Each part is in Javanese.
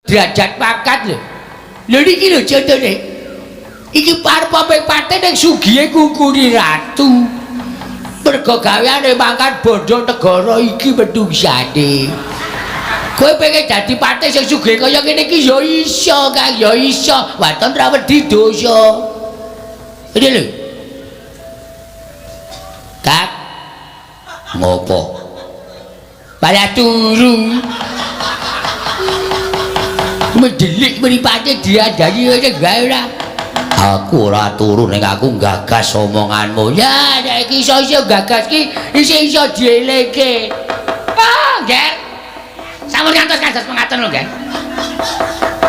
Derajat pangkat lho. Lho niki lho contone. Iki arep pate ning sugihe kukuri ratu. Mergo gaweane mangan bondo negara iki menungsane. Kowe pengen dadi patih sing sugih kaya ngene iki ya iso, Kang, ya iso. Waton ra wedi dosa. Ini lho. Kak. Ngopo? Malah turu. Mendelik mripate diandani ngene gawe ora. Aku ora turu ning aku gagas omonganmu. Ya nek iki iso-iso gagas ki isih iso dieleke. Ah, Nger. Sampun ngantos kados mengaten lho, Nger.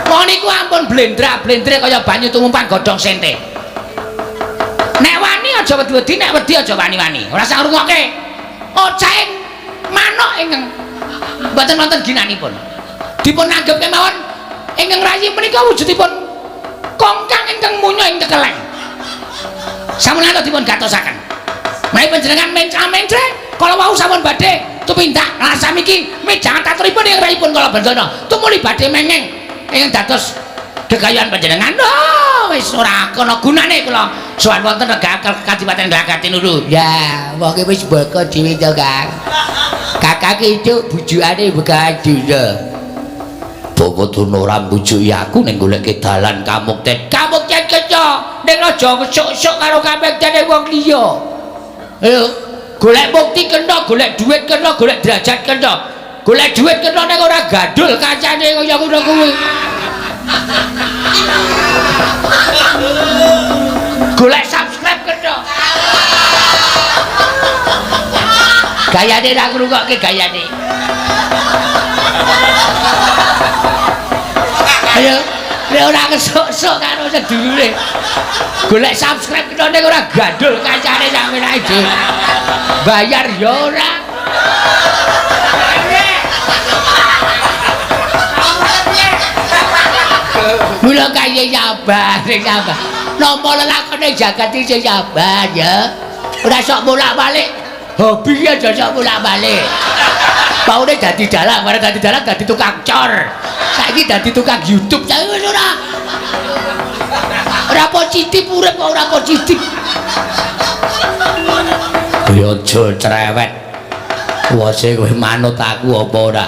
Wong niku ampun blendra-blendre kaya banyu tumumpan godhong sente. Nek wani aja wedi-wedi, nek wedi aja wani-wani. Ora usah ngrungokke. Ocahe manuk ingkang mboten wonten ginanipun. Dipun anggep kemawon ingkang rayi menika wujudipun kongkang ingkang munya ing tekeleng. Sampun ngantos dipun gatosaken. Menawi panjenengan mencra-mencle kala wau sampun badhe tumindak lasam iki mejangan taturipun ing rayipun kala bendana tumuli badhe mengeng ingkang dados gegayan panjenengan. Oh, wis ora ana gunane kula sowan wonten Kadipaten Glagah Tinulu. Ya, wong iki wis boko dhewe to, Kang. Kakak itu bujukane Begawan Durna. Bapak Durna ora mbujuki aku ning goleke dalan kamukten. Kamukten keca ning aja sok-sok karo kamuktene wong liya. Ayo, golek bukti kena, golek duit kena, golek derajat kena. Golek duit kena ning ora gandul kancane kaya ngono kuwi. Golek subscribe kena. Gayane ra ngrungokke gayane. Ayo, nek ora kesuk-sok karo sedulure. Golek subscribe kena ning ora gandul kancane sampeyan ae dhewe. Bayar ya ora. Mula kaya sabar, sing sabar. Nampa lelakone jagat iki sing sabar ya. Ora sok bolak-balik. Hobi aja sok bolak-balik. Paune dadi dalang, bareng dadi dalang dadi tukang cor. Saiki dadi tukang YouTube. Saiki wis ora. Ora positif urip kok ora positif. Ya aja cerewet. Wase kowe manut aku apa ora?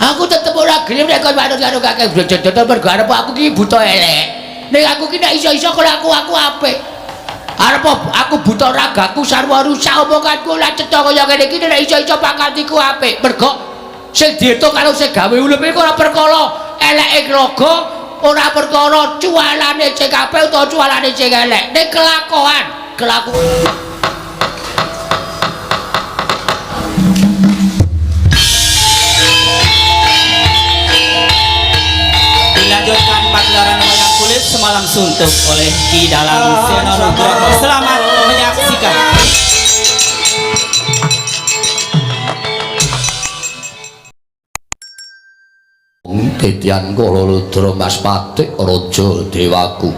Aku tetep ora gelem nek kon manut karo Kakek Brojodata mergo arep aku ki buta elek. Nek aku ki nek iso-iso kalau aku apik. Arep aku buta ragaku sarwa rusak omonganku ora cetha kaya ngene iki nek iso-iso pangkatku apik. Mergo sing diitung karo sing gawe ulep iku ora perkara eleke raga, ora perkara cuwalane sing apik utawa cuwalane sing elek. Nek kelakuan, kelakuan Dilanjutkan pagelaran wayang kulit semalam suntuk oleh Ki Dalang Seno Nugroho. Selamat menyaksikan. Titian Kala Ludra Mas Patik Raja Dewaku.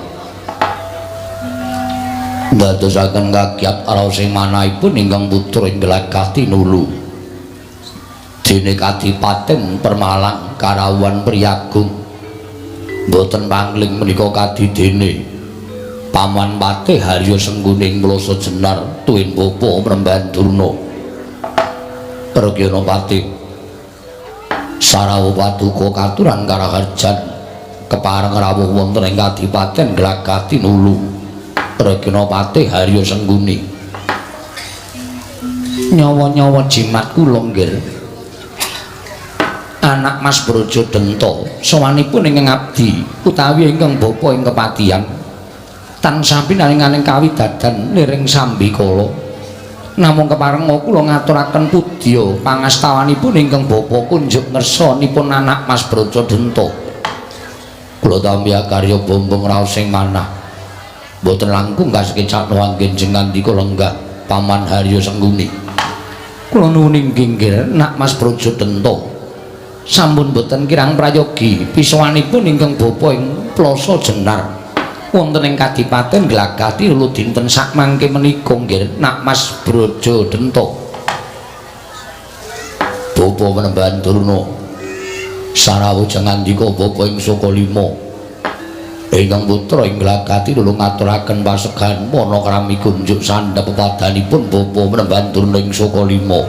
Ndadosaken kagiat raos ing manahipun ingkang putra ing Glagah Tinulu. Dene kadipaten Permalang Karawuhan Priyagung. Mboten pangling menika kadidene Paman Patih Harya Sengguning Mlasa Jenar tuwin bapa Mremban Durna. Pragyana Patih Sarawa paduka katuran karaharjan kepareng rawuh wonten ing kadipaten Glagah Tinulu. Pragyana Patih Harya Sengguni. Nyawa-nyawa jimat kula nggih. Anak Mas Brojo Denta sowanipun ingkang abdi utawi ingkang bapa ing kepatihan tansah pinaringaning kawidadan niring sambikala. Namung kepareng kula ngaturaken pudya pangastawanipun ingkang bapa kunjuk ngersanipun anak Mas Brojo Denta. Kula tampi karya bombong raos sing manah. Mboten langkung kasekecakno anggen ngandika lenggah Paman Harya Sengguni. Kula nuwun inggih nak Mas Brojo Denta. Sampun boten kirang prayogi pisowanipun ingkang bapa ing Plasa Jenar wonten ing Kadipaten Glagah Tinulu dinten sakmangke menika nggih nak Mas Brojo Denta. Bapa Panembahan Durna Sarawu jengandika bapa ing Sukalima. Ingkang putra ing Glagati nulung ngaturaken pasegan panakrami kunjuk sandhep pepadanipun bapa Penemban Durna ing Sukalima.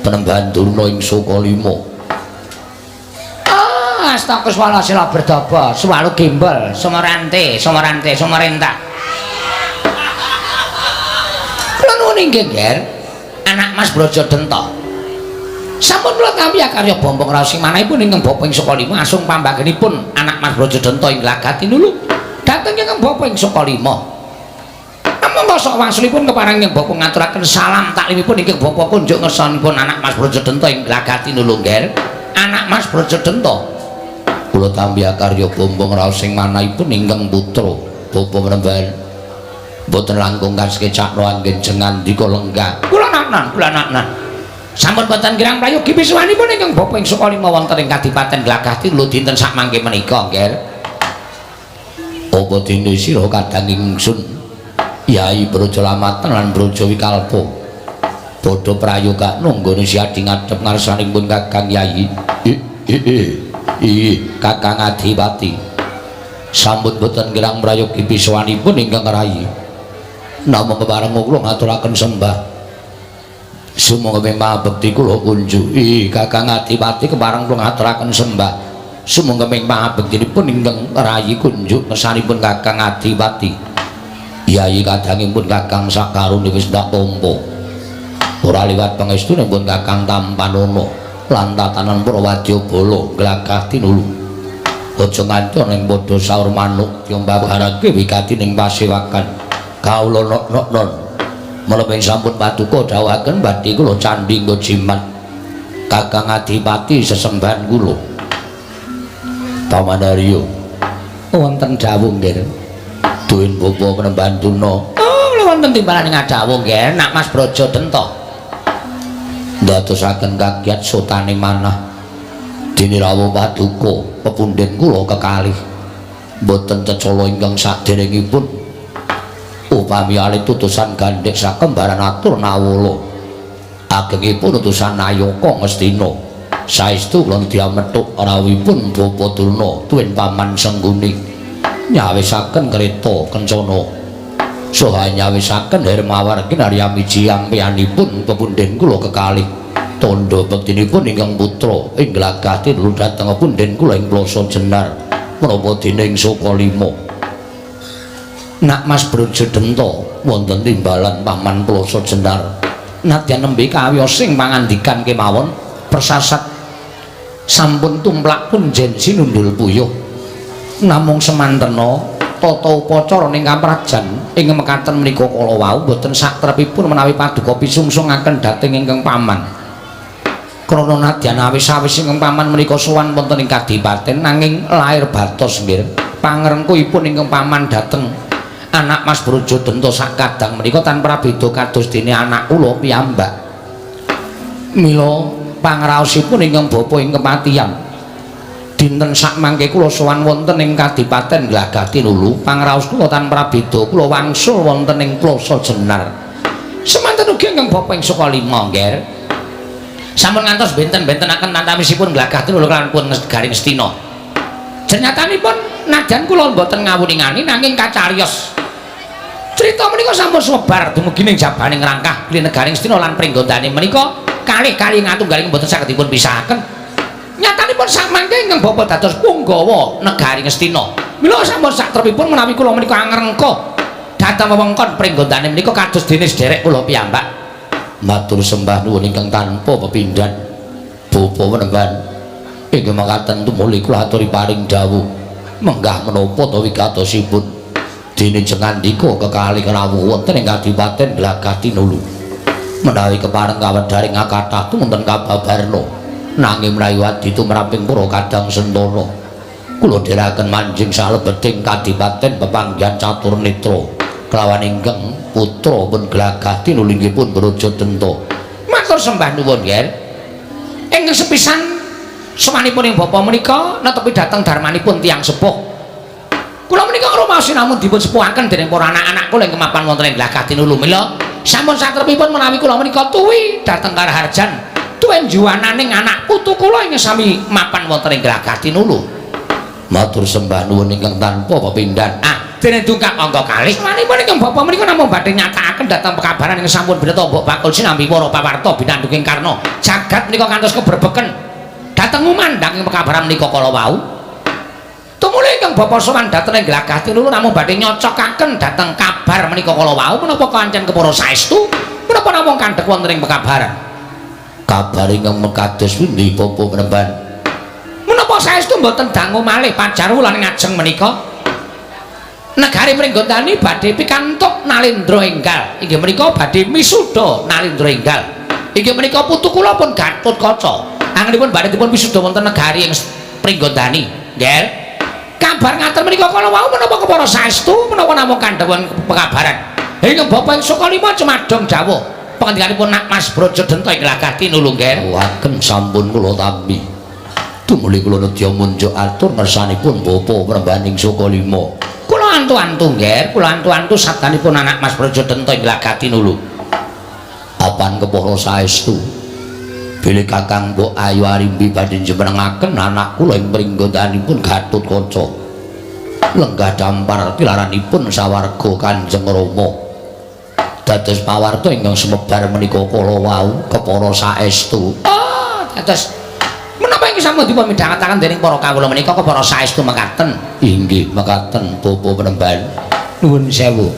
Penemban Durna ing Sukalima. Ah, astagfirullah sila berdaba, swalu gembel, sumarante, sumarante, sumarentah. Kula nuwun inggih, Ger. Anak Mas Braja Denta. Sampun kula tampi akarya bombong raos ing manahipun ingkang bapa ing Sukalima asung pambaggenipun anak Mas Braja Denta ing Glagati nulu dhateng ingkang bapa ing Sukalima. Namung kosok wangsulipun kepareng ingkang bapa ngaturaken salam taklimipun ingkang bapa kunjuk ngersanipun anak Mas Braja Denta ing Glagati nulu, Ger. Anak Mas Braja Denta. Kula tampi akarya bombong raos ing manahipun ingkang putra bapa Penemban. Mboten langkung kasekecakno anggen jengandika lenggah. Kula naknan, kula naknan. Sampun boten kirang prayogi pisuwanipun ingkang bapa ing Sukalima wonten ing Kadipaten Glagah Tinulu dinten sakmangke menika, Nger. Apa dene sira kadang ingsun Yai Braja Lamatan lan Braja Wikalpa padha prayogakno nggone siadi ngadhep ngarsanipun Kakang Yai. Kakang Adipati. Sampun boten kirang prayogi pisuwanipun ingkang rayi. Namung kepareng kula ngaturaken sembah. Sumangga ming kula kunjuk. Kakang Adipati kepareng kula ngaturaken sembah. Sumangga ming pangabektinipun ingkang rayi kunjuk ngersanipun Kakang Adipati. Yai kadangipun Kakang sakarune wis ndak tampa. Ora liwat pangestunipun Kakang Tampanana lan tatanan para wadyabala Glagah Tinulu. Aja nganti ana ing padha saur manuk yombabarake wigati ning pasewakan. Kawula nok-nok. Menapa sampun paduka dawuhaken badhe kula candhi nggo jimat Kakang Adipati sesembahan kula. Paman Arya wonten dawuh nggih. Duwin bapa Penemban Durna. Oh, kula wonten timbalan ngadhawuh nggih, Nak Mas Braja Denta. Ndadosaken kagiat sotane manah. Dene rawuh paduka pepundhen kula kekalih. Mboten cecala ingkang saderengipun upami alit utusan gandhek sakembaran atur nawala agengipun utusan Nayaka Ngastina saestu kula diamethuk rawuhipun Bapa Durna tuwin paman Sengguni nyawisaken kereta kencana saha nyawisaken Hermawar kinarya miji ampianipun pepundhen kula kekalih tandha bektinipun ingkang putra ing Glagah Tinulu dhateng pepundhen kula ing Plasa Jenar menapa dene ing Sukalima. Nak Mas Braja Denta wonten timbalan paman Plasa Jenar nadyan nembe kawiyosing pangandikan kemawon persasat sampun tumplak punjen sinundul puyuh namung semantena tata upacara ing kaprajan ing mekaten menika kala wau boten satrepipun menawi paduka pisungsungaken dhateng ingkang paman krana nadyan awis-awis ingkang paman menika sowan wonten ing kadipaten nanging lair batos nggih pangrengkuhipun ingkang paman dhateng anak Mas Braja Denta sakadang menika tanpa prabeda kados dene anak kula piyambak. Mila pangraosipun ingkang bapa ing kepatihan dinten sakmangke kula sowan wonten ing Kadipaten Glagah Tinulu pangraos kula tanpa prabeda kula wangsul wonten ing Plasa Jenar. Semanten ugi ingkang bapa ing Sukalima, Ngger. Sampun ngantos benten-bentenaken tantawisipun Glagah Tinulu lan pun Garing Astina. Jenyatanipun nadyan kula mboten ngawuningani nanging kacariyos crita menika sampun sumebar dumugi ning jabaning rangkah bilih negaring Astina lan pringgondane menika kalih-kalih ngatunggaling mboten saged dipun pisahaken. Nyatanipun samangke ingkang bapa dados punggawa negaring Astina. Mila sampun satrepipun menawi kula menika angrengka dhateng wewengkon pringgondane menika kados dene sederek kula piyambak. Matur sembah nuwun ingkang tanpa pepindhan bapa Penemban. Inggih makaten tumuli kula aturi paring dawuh menggah menapa ta wigatosipun dene jengandika kekalih rawuh wonten ing Kadipaten Glagah Tinulu menawi kepareng kawedharing kathah tumunten kababarna nanging menawi wadi tumraping para kadang sentana kula dherekaken manjing salebeting kadipaten pepanggihan catur netra kelawan ingkang putra pun Glagah Tinulu inggih pun Braja Denta. Matur sembah nuwun, Nger. Ingkang sepisan sowanipun ing bapa menika netepi dhateng darmanipun tiyang sepuh. Kula menika ngrumaosi namun dipun sepuhaken dening para anak-anak kula ing kemapan wonten ing Glagah Tinulu. Mila sampun satrepipun menawi kula menika tuwi dhateng Karaharjan Tuwin juwananing anak putu kula ingkang sami mapan wonten ing Glagah Tinulu. Matur sembah nuwun ingkang tanpa pepindhan. Ah, dene dungkap angka kalih. Manipun ingkang bapa menika namung badhe nyatakaken dhateng pekabaran ingkang sampun bineta mbok bakul sinambi para pawarta binanduking karna. Jagat menika kantos kebrebeken dhateng ngumandhang ing pekabaran menika kala wau. Tumuli ingkang bapa sowan dhateng ing Glagah Tinulu namung badhe nyocokaken dhateng kabar menika kala wau menapa kancen kepara saestu menapa namung kandhek wonten ing pekabaran. Kabar ingkang mekados pundi bapa Penemban? Menapa saestu mboten dangu malih pajar wulan ngajeng menika? Negari Pringgondani badhe pikantuk Nalendra enggal. Inggih menika badhe misuda Nalendra enggal. Inggih menika putu kula pun Gatotkaca. Anggenipun badhe dipun wisuda wonten negari ing Pringgondani. Nggih. Kabar ngaten menika kala wau menapa kepara saestu menapa namung kandhawan pekabaran. Ingkang bapa ing Sukalima cemadong dawuh pangandikanipun Nak Mas Brajadenta ing Glagah Tinulu nggih. Waken sampun kula tampi. Tumuli kula nedya munjuk atur ngersanipun bapa Prembaning Sukalima. Kula antu-antu nggih, kula antu-antu sabdanipun anak Mas Brajadenta ing Glagah Tinulu. Apan kepara saestu? Bilih Kakang Mbok Ayu Arimbi badhe njumenengaken anak kula ing pringgondanipun Gatotkaca. Lenggah dampar tilaranipun sawarga Kanjeng Rama. Dados pawarta ingkang sumebar menika kala wau kepara saestu. Oh, dados menapa iki sampun dipun midhangetaken dening para kawula menika kepara saestu mekaten? Inggih, mekaten Bapak Penemban. Nuwun sewu.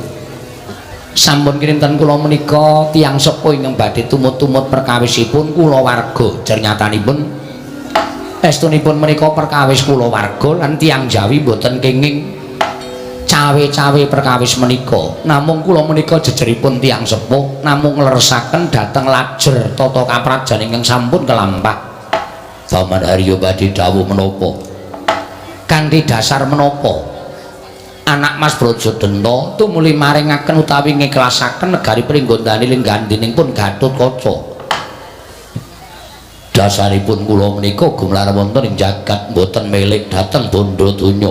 Sampun kinten kula menika tiyang sepuh ingkang badhe tumut-tumut perkawisipun kulawarga. Jernyatanipun estunipun menika perkawis kulawarga lan tiyang Jawi mboten kenging cawe-cawe perkawis menika. Namung kula menika jejeripun tiyang sepuh namung ngleresaken dhateng lajer tata kaprajan ingkang sampun kelampah. Paman Haryo badhe dawuh menapa? Kanthi dasar menapa anak Mas Brajadenta tumuli maringaken utawi ngiklasaken negari Pringgondani linggandining pun Gatotkaca. Dasaripun kula menika gumlar wonten ing jagat mboten milik dhateng bondo donya.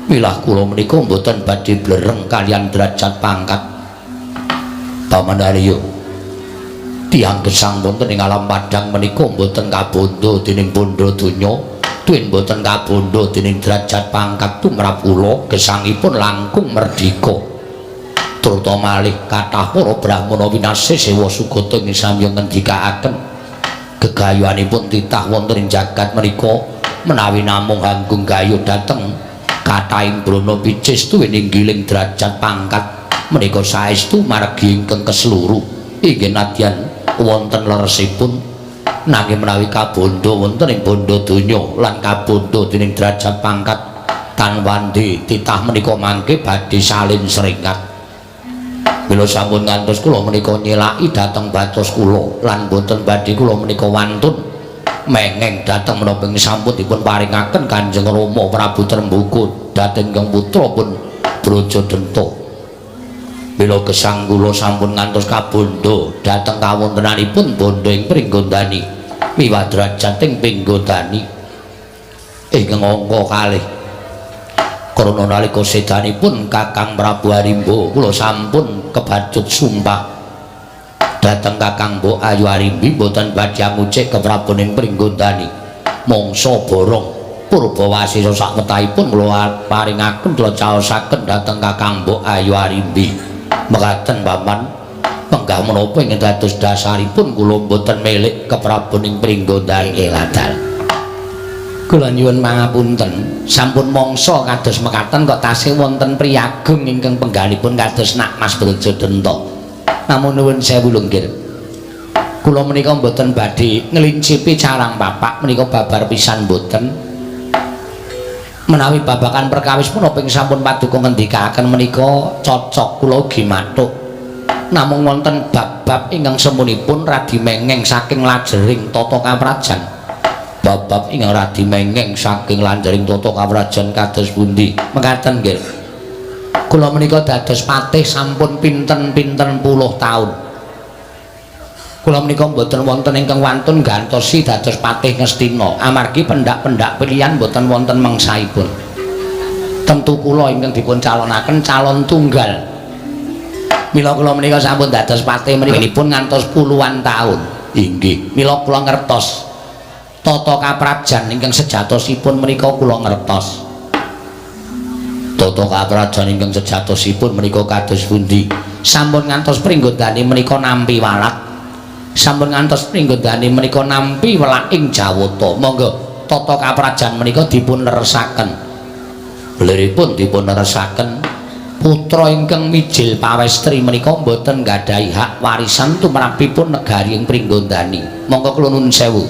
Milah kula menika mboten badhe blereng kaliyan derajat pangkat. Paman Haryo, tiyang gesang wonten ing alam padang menika mboten kabondo dening bondo donya, tuwin mboten kabondo dening derajat pangkat tumrap kula gesangipun langkung merdika. Turta malih kathah para brahmana winasih sewa sugata ing samya ngendikaaken gegayuhanipun titah wonten ing jagat menika menawi namung hanggung gayuh dhateng kathahing brana picis tuwin inggiling derajat pangkat menika saestu margi ingkang kesluru inggih nadyan wonten leresipun, nanging menawi kabondo wonten ing bondo donya lan kabondo dening derajat pangkat tan wandi titah menika mangke badhe salin seringat. Mila sampun ngantos kula menika nyelaki dhateng batos kula lan boten badhe kula menika wantun mengeng dhateng menapa ing sampun dipun paringaken Kanjeng Rama Prabu Tremboko dhateng ingkang putra pun Brajadenta. Mila gesang kula sampun ngantos kabondo dhateng kawontenanipun bondo ing Pringgondani miwah derajat ing Pringgondani ingkang angka kalih. Karana nalika sedanipun Kakang Prabu Harimba kula sampun kebacut sumpah dhateng Kakang Mbok Ayu Arimbi mboten badhe angucik keprabon ing Pringgondani mangsa borong purbawasisa sakwetahipun kula paringaken kula caosaken dhateng Kakang Mbok Ayu Arimbi. Mekaten paman, menggah menapa ing dados dasaripun kula mboten milik keprabon ing Pringgondani. Ladal kula nyuwun pangapunten, sampun mangsa kados mekaten kok tasih wonten priyagung ingkang penggalipun kados Nak Mas Brajadenta. Namun nuwun sewu lho nggih, kula menika mboten badhe ngelincipi carang papak menika babar pisan mboten. Menawi babakan perkawis punapa ing sampun paduka ngendikaaken menika cocok kula ugi mathuk. Namung wonten bab-bab ingkang semunipun radi mengeng saking lajering tata kaprajan. Bab-bab ingkang radi mengeng saking lanjering tata kaprajan kados pundi? Mekaten nggih. Kula menika dados patih sampun pinten-pinten puluh taun. Kula menika mboten wonten ingkang wantun gantosi dados patih Ngastina amargi pendak-pendak pilihan mboten wonten mangsaipun. Tentu kula ingkang dipun calonaken calon tunggal. Mila kula menika sampun dados patih mrikinipun ngantos puluhan taun. Inggih, mila kula ngertos tata kaprajan ingkang sejatosipun menika kula ngertos. Tata kaprajan ingkang sejatosipun menika kados pundi? Sampun ngantos pringgondani menika nampi walak. Sampun ngantos pringgondani menika nampi welak ing Jawata. Monggo tata kaprajan menika dipun leresaken. Liripun dipun leresaken, putra ingkang mijil pawestri menika mboten nggadahi hak warisan tumrapipun negari ing Pringgondani. Monggo kula nuwun sewu.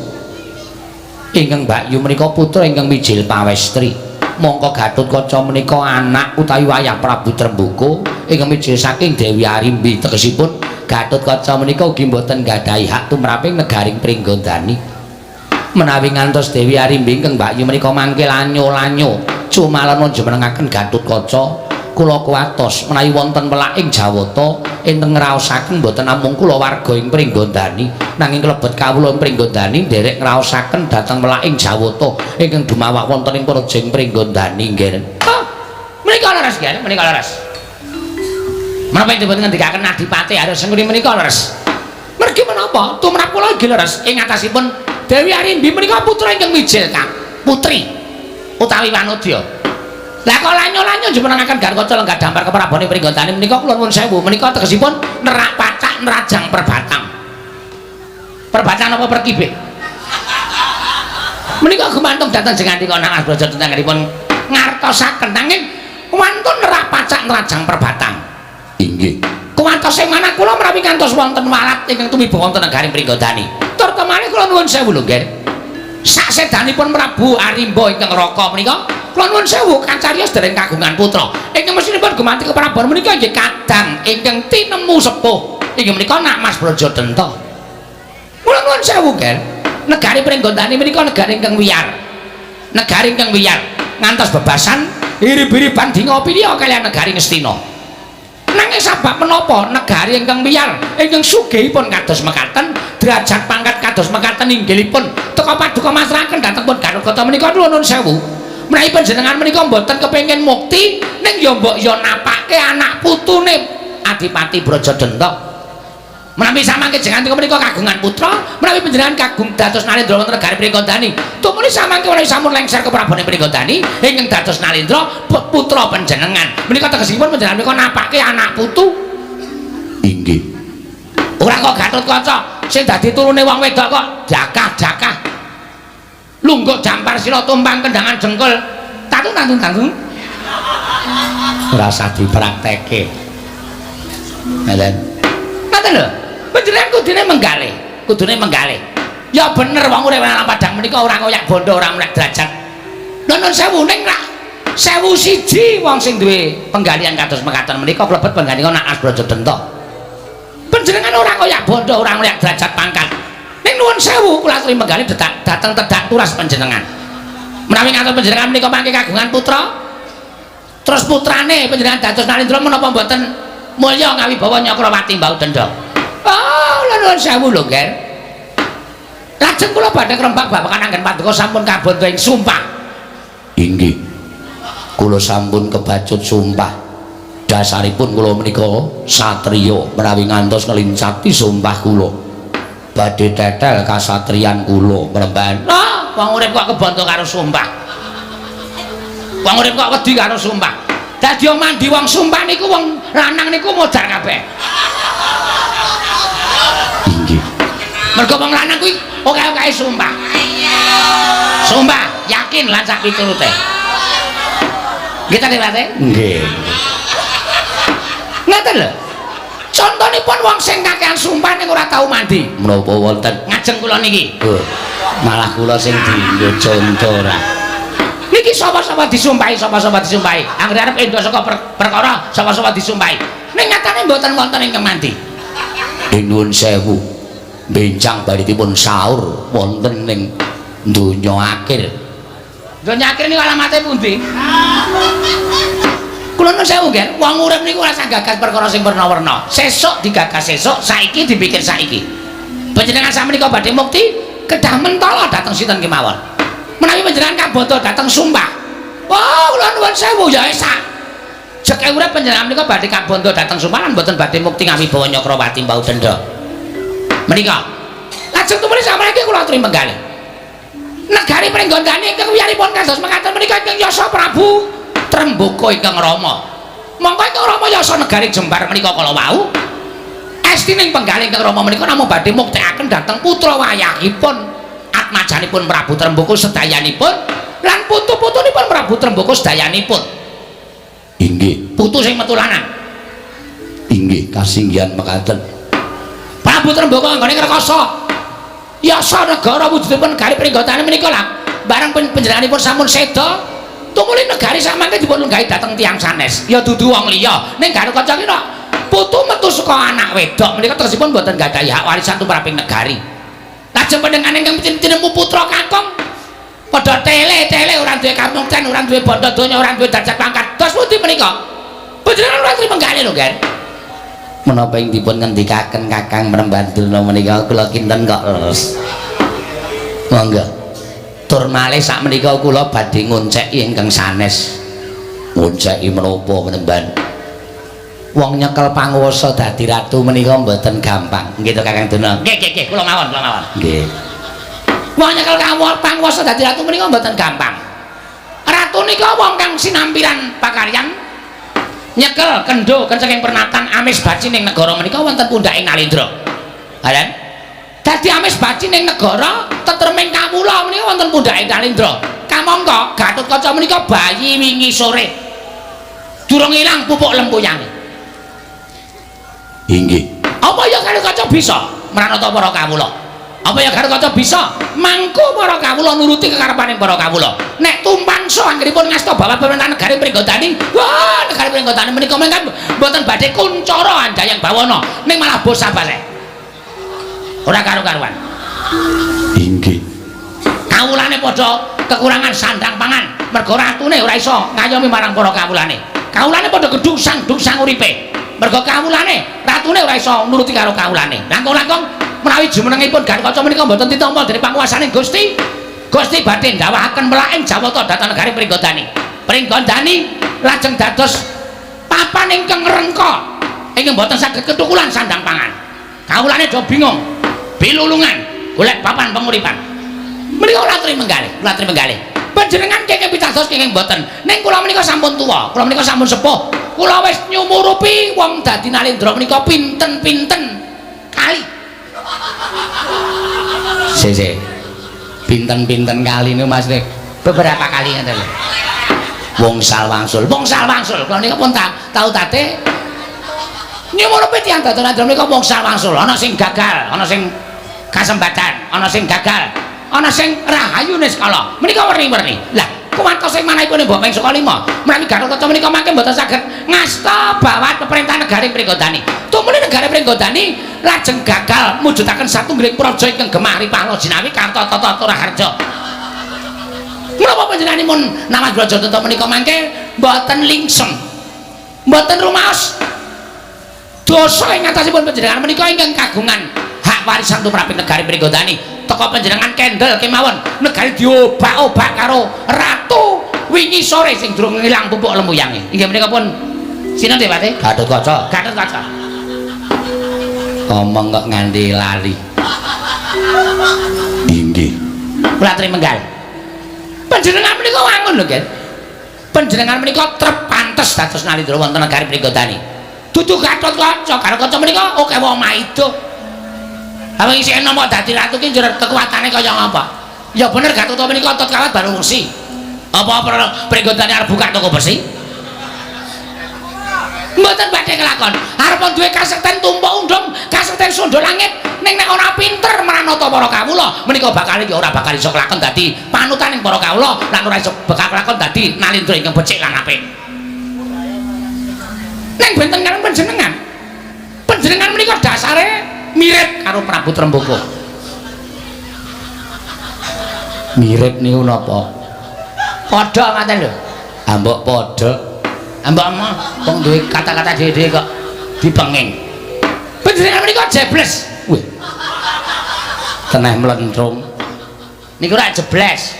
Ingkang Mbakyu menika putra ingkang mijil pawestri. Mongko Gatotkaca menika anak utawi wayah Prabu Tremboko ingkang mijil saking Dewi Arimbi. Tegesipun Gatotkaca menika ugi mboten nggadahi hak tumraping negari Pringgondani. Menawi ngantos Dewi Arimbi ingkang Mbakyu menika mangke lanyo-lanyo cumalana jumenengaken Gatotkaca, kula kuwatos menawi wonten welak ing Jawata enten ngraosaken mboten namung kula warga ing Pringgondani, nanging klebet kawula ing Pringgondani nderek ngraosaken dhateng welak ing Jawata ingkang dumawak wonten ing praja ing Pringgondani. Nggih. Menika leres nggih, menika leres. Menapa dipun ngendikaken Adipati Arya Sengkuni menika leres? Mergi menapa? Tumrap kula inggih leres ing atasipun Dewi Arimbi menika putra ingkang mijil kang putri utawi Wanodya. Lah kok lanyo-lanyo jumenengaken Gatotkaca lenggah dampar keprabone Pringgondani menika kula nuwun sewu menika tegesipun nerak pacak nerajang perbatang. Perbatang napa perkibik? Menika gumantung dhateng jengandika Nak Mas Braja tentangipun ngartosaken, nanging wantun nerak pacak nerajang perbatang. Inggih. Kuwantos sing manah kula menawi ngantos wonten walat ingkang tumiba wonten negari Pringgondani. Tur temane kula nuwun sewu lho nggih. Saksedanipun Prabu Arimba ingkang raka menika kula nuwun sewu kacariyos dereng kagungan putra. Ingkang mesinipun gumanti keprabon menika nggih kadang ingkang tinemu sepuh. Inggih menika Nak Mas Brajadenta. Kula nuwun sewu nggih. Negari Pringgondani menika negari ingkang wiyar. Negari ingkang wiyar ngantos bebasan irib-iriban dingopi kaliyan negari Ngastina. Nanging sabab menapa negari ingkang wiyar ingkang sugihipun kados mekaten, derajat pangkat kados mekaten inggilipun teka paduka masrahaken dhateng pun Gatotkaca menika nuwun sewu. Menawi panjenengan menika mboten kepengin mukti ning ya mbok ya napake anak putune Adipati Brajadenta. Menawi samangke jenengan menika kagungan putra, menawi panjenengan kagung dados Nalendra wonten negari Pringgondani, tumuli samangke menawi sampun lengser keprabone Pringgondani ingkang dados Nalendra putra panjenengan. Menika tegesipun panjenengan menika napake anak putu. Inggih. Ora kok Gatotkaca sing dadi turune wong wedok kok jakah-jakah. Lungguk jampar sila tumpang kendangan jengkol. Tatung tatung tatung. Ora usah dipraktekke. Ngoten. Ngoten lho. Panjenengan kudune menggalih, kudune menggalih. Ya bener wong urip nang padang menika ora ngoyak bondo, ora mlek derajat. Lho nun sewu ning rak 1001 wong sing duwe penggalihan kados mekaten menika klebet penggalihan Nak Mas Brajadenta. Panjenengan ora ngoyak bondo, ora ngoyak derajat pangkat. Ning nuwun sewu kula aturi menggalih dateng tedak turas panjenengan. Menawi ngatur panjenengan menika mangke kagungan putra, terus putrane panjenengan dados Nalendra menapa mboten mulya ngawibawa Nyakrawati Mbau Denda. Oh, lho nuwun sewu lho, Ger. Lajeng kula badhe ngrembak babagan anggen paduka sampun kabandha ing sumpah. Inggih. Kula sampun kebacut sumpah. Dasaripun kula menika satriya menawi ngantos ngelincati sumpah kula. Badhe tetel kasatriyan kula mremban. Ah, wong urip kok kebandha karo sumpah. Wong urip kok wedi karo sumpah. Dadi mandi wong sumpah niku wong lanang niku modar kabeh. Inggih. Mergo wong lanang kuwi oke-oke sumpah. Sumpah, yakin lan sak piturute. Nggih ta, Pak? Nggih. Ngoten lho. Contonipun wong sing kakean sumpah ning ora tau mandi. Menapa wonten? Ngajeng kula niki. Malah kula sing dienggo conto ora. Niki sapa-sapa disumpahi, sapa-sapa disumpahi. Anggere arep endo saka perkara sapa-sapa disumpahi. Ning nyatane mboten wonten ingkang mandi. Ing nuwun sewu. Benjang badhe dipun saur wonten ing donya akhir. Donya akhir niku alamate pundi? Kula nuwun sewu nggih, wong urip niku ora usah gagas perkara sing werna-werna. Sesuk digagas sesuk, saiki dipikir saiki. Panjenengan samenika badhe mukti kedah mentala dhateng sinten kemawon. Menawi panjenengan kabata dhateng sumpah. Wah, kula nuwun sewu ya sak. Jeke urip panjenengan menika badhe kabandha dhateng sumpah lan mboten badhe mukti ngawibawa Nyakrawati Mbau Denda. Menika. Lajeng tumuli samriki kula aturi menggalih. Negari Pringgondani ingkang wiyaripun kados mekaten menika ingkang yasa Prabu Trembaka ingkang Rama. Mongko ingkang Rama yasa negari Jembar menika kala wau. Estining penggalih ingkang Rama menika namung badhe muktekaken dhateng putra wayahipun atmajanipun Prabu Trembaka sedayanipun lan putu-putunipun Prabu Trembaka sedayanipun. Inggih. Putu sing metu lanang. Inggih, kasinggihan mekaten. Prabu Trembaka anggone ngrekasa yasa negara wujudipun negari Pringgondani menika lah bareng panjenenganipun sampun seda tumuli negari samangke dipun lunggahi dhateng tiyang sanes, ya dudu wong liya ning Garukaca ki nek putu metu saka anak wedok menika tegesipun mboten gadhahi hak warisan tumraping negari. Lajeng panjenengan ingkang tinemu putra kakung padha tele-tele ora duwe kamukten, ora duwe bondo donya, ora duwe derajat pangkat. Dos pundi menika panjenengan ora trima menggalih lho, Ger? Menapa ing dipun ngendikaken Kakang Mrembanduna menika kula kinten kok leres. Monggo. Tur malih sakmenika kula badhe ngonceki ingkang sanes. Ngonceki menapa, Mremban? Wong nyekel panguwasa dadi ratu menika mboten gampang. Nggih to, Kakang Duna? Nggih, nggih, nggih, kula mawon, kula mawon. Nggih. Wong nyekel panguwasa dadi ratu menika mboten gampang. Ratu nika wong kang sinampiran pakaryan nyekel kendho kencenging pernatan amis baci ning negara menika wonten pundhaking Nalendra. Halen? Dadi amis baci ning negara tetreming kawula menika wonten pundhaking Nalendra. Kamangka Gatotkaca menika bayi wingi sore. Durung ilang pupuk lempuyange. Inggih. Apa ya Gatotkaca bisa mranata para kawula? Apa ya Gatotkaca bisa mangku para kawula nuruti kekarepaning para kawula? Nek tumpansa anggenipun ngasta bapak pemerintahan negari Pringgondani, wah, negari Pringgondani menika mengkan mboten badhe kuncara anjayang bawana, ning malah bosah balek. Ora karu-karuan. Inggih. Kawulane padha kekurangan sandang pangan, mergo ratune ora iso ngayomi marang para kawulane. Kawulane padha gedhusang-dhusang uripe. Mergo kawulane, ratune ora iso nuruti karo kawulane. Langkung-langkung menawi jumenengipun Gatotkaca menika mboten ditampa dening panguwasaning Gusti. Gusti badhe ndawahaken melaking Jawata dhateng negari Pringgondani. Pringgondani lajeng dados papan ingkang rengka ingkang mboten saged ketukulan sandang pangan. Kawulane do bingung, bilulungan golek papan penguripan. Menika kula aturi menggalih, kula aturi menggalih. Panjenengan kenging pitados kenging mboten. Ning kula menika sampun tuwa, kula menika sampun sepuh. Kula wis nyumurupi wong dadi Nalendra menika pinten-pinten kali. Sik, sik. Pinten-pinten kali niku Mas Rik? Beberapa kali ngoten lho. Wongsal wangsul, wongsal wangsul. Kula nika pun tau tate nyumurupi tiyang dadi Nalendra menika wongsal wangsul. Ana sing gagal, ana sing kasembatan, ana sing gagal, ana sing rahayu niskala. Menika werni-werni. Lah, kuwantos ing manahipun Mbok Meng Sukalima, menawi Gatotkaca menika mangke mboten saged ngasta bawat pemerintahan negari Pringgondani. Tumuli negari Pringgondani lajeng gagal mujudaken satunggiling praja ingkang gemah ripah loh jinawi karta tata raharja. Menapa panjenenganipun Namas Braja Tata menika mangke mboten lingsem, mboten rumaos dosa ing atasipun panjenengan menika ingkang kagungan hak warisan tumraping negari Pringgondani. Teka panjenengan kendel kemawon negari diobak-obak karo ratu wingi sore sing durung ngilang pupuk lemuyange. Inggih menika pun sinten Pak? Gatotkaca. Gatotkaca. Omong kok nganti lali. Inggih. Kula aturi menggal. Panjenengan menika wangun lho, Gen. Panjenengan menika trep pantes dados Nalendra wonten negari Pringgondani. Dudu Gatotkaca, Gatotkaca menika akeh wong maido. Awang isih enom kok dadi ratu ki njur kekuatane kaya ngapa? Ya bener Gatotkaca menika otot kawat baru besi. Apa Pringgondani arep buka toko besi? Mboten badhe kelakon. Arep duwe kasekten tumpuk undhum, kasekten sundha langit, ning nek ora pinter mranata para kawula, menika bakal ya ora bakal iso kelakon dadi panutaning para kawula lan ora iso bakal kelakon dadi Nalendra ingkang becik lan apik. Ning benten karo panjenengan. Panjenengan menika dasare mirip karo Prabu Trembaka. Mirip niku napa? Padha ngaten lho. Ambok padha. Ambok mah wong duwe kata-kata dhewe-dhewe kok dipenging. Panjenengan menika jebles. Wih. Teneh mlentrung. Niku ora jebles.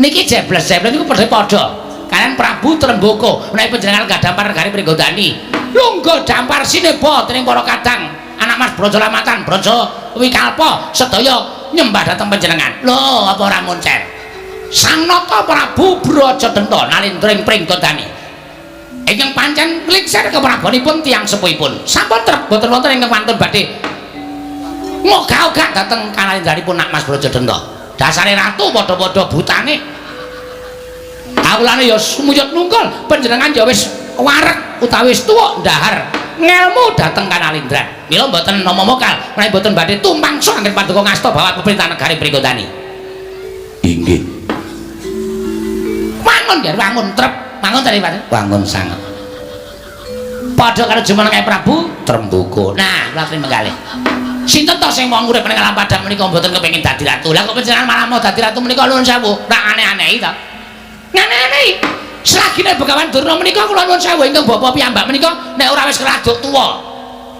Niki jebles, jebles niku padha-padha. Kalian Prabu Trembaka menawi panjenengan gadampar negari Pringgondani. Lungguh dampar sineba dening para kadang anak Mas Braja Lamatan, Braja wikalpa sedaya nyembah dhateng panjenengan. Lho, apa ora moncer? Sang Nata Prabu Brajadenta nalindra ing Pringgodani. Ingkang pancen ngliksir keprabonipun tiyang sepuhipun. Sampun trep boten wonten ingkang wantun badhe ngogah-ogah dhateng kanalindranipun Nak Mas Brajadenta. Dasare ratu padha-padha butane. Kawulane ya sumuyut nungkul, panjenengan ya wis wareg utawi wis tuwa ndahar ngelmu dhateng kanalindran. Mila mboten nama mokal, menawi mboten badhe tumpangsa anggen paduka ngasta bawat pemerintahan negari Pringgodani. Inggih. Wangun nggih, wangun trep, wangun tadi Pak. Wangun sanget. Padha karo jumeneng Prabu Trembuka. Nah, kula terima kalih. Sinten to sing wong urip ning alam padang menika mboten kepengin dadi ratu? Lah kok panjenengan malah mau dadi ratu menika nuwun sewu, rak aneh-anehi to. Aneh-anehi. Selagine Begawan Durna menika kula nuwun sewu ingkang bapa piyambak menika nek ora wis keraduk tuwa,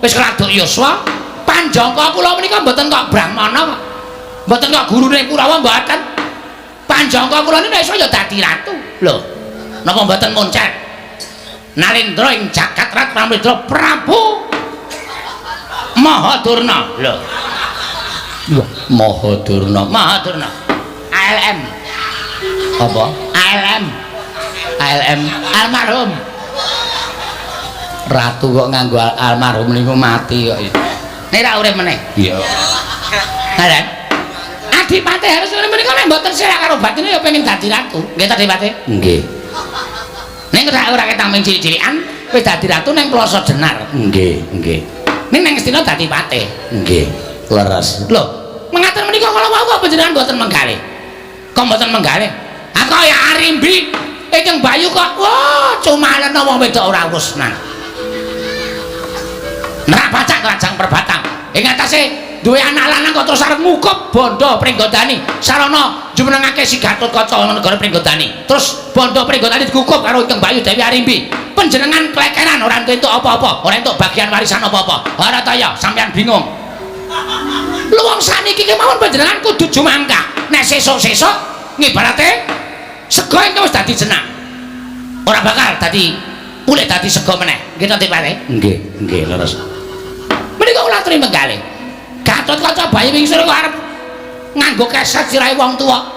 wis keraduk yuswa, panjangka kula menika mboten kok brahmana kok. Mboten kok gurune Kurawa mboten. Panjangka kula niku iso ya dadi ratu. Lho, napa mboten moncer? Nalendra ing jagat rat Pramendra Prabu Mahadurna. Lho. Wah, Mahadurna. Mahadurna. ALM. Apa? ALM. ALM almarhum. Ratu kok nganggo almarhum niku mati kok. Nek ra urip meneh. Iya. Ngaran. Adipati harus urip menika nek mboten serak karo batine ya pengen dadi ratu. Nggih ta Adipati? Nggih. Ning ora ketang ming cilik-cilikan wis dadi ratu ning Ploso Jenar. Nggih, nggih. Ning nang Astina dadi patih. Nggih. Leres. Lho, mengaten menika kala wau kok panjenengan mboten menggalih. Kok mboten menggalih? Ah kaya Arimbi ingkang Bayu kok wah cumalena wong wedok ora urusnan. Nerak pacak lajang perbatang. Ing atase duwe anak lanang kok terus arep ngukup bondo Pringgodani. Sarana jumenengake si Gatotkaca negara Pringgodani. Terus bondo Pringgodani dikukup karo ingkang Bayu Dewi Arimbi. Panjenengan klekeran ora entuk apa-apa, ora entuk bagian warisan apa-apa. Ora ta ya, sampean bingung. Lho wong saniki kemawon panjenengan kudu jumangkah. Nek sesuk-sesuk ngibarate sego engko wis dadi jenang. Ora bakal dadi pulih dadi sego meneh. Nggih to, Pak? Nggih, nggih leres. Menika kula aturi menggalih. Gatotkaca bayi wingsur kok arep nganggo keset sirahe wong tuwa.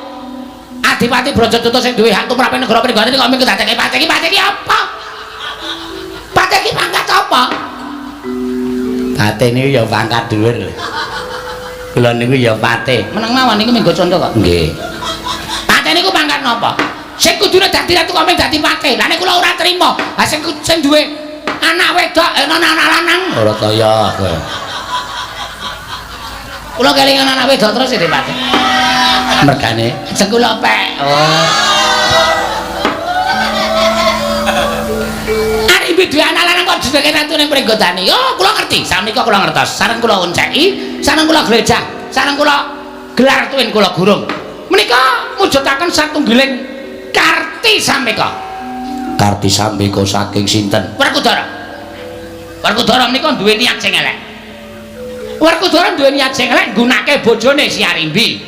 Adipati Brajadenta sing duwe hak tumrap negara Pringgodani kok mung dadekke patih iki, patih iki apa? Patih iki pangkat apa? Patih niku ya pangkat dhuwur. Kula niku ya patih. Meneng mawon niku minggo contoh kok. Nggih. Patih niku pangkat napa? Sing kudune dadi ratu kok mung dadi patih. Lah nek kula ora trima, ha sing duwe anak wedok, anak lanang. Ora kaya kowe. Kula kelingan anak wedok terus ya, Pak. Mergane sing kula pek. Oh. Arep duwe anak lanang kok jenenge ratu ning Pringgodani. Oh, kula ngerti. Sakmenika kula ngertos. Sareng kula onceki, sareng kula glejah, sareng kula gelar tuwin kula gurung. Menika mujudaken satunggiling Karti Sambeka. Karti Sambeka saking sinten? Werkudara. Werkudara menika duwe niat sing elek. Werkudara duwe niat sing elek nggunake bojone si Arimbi.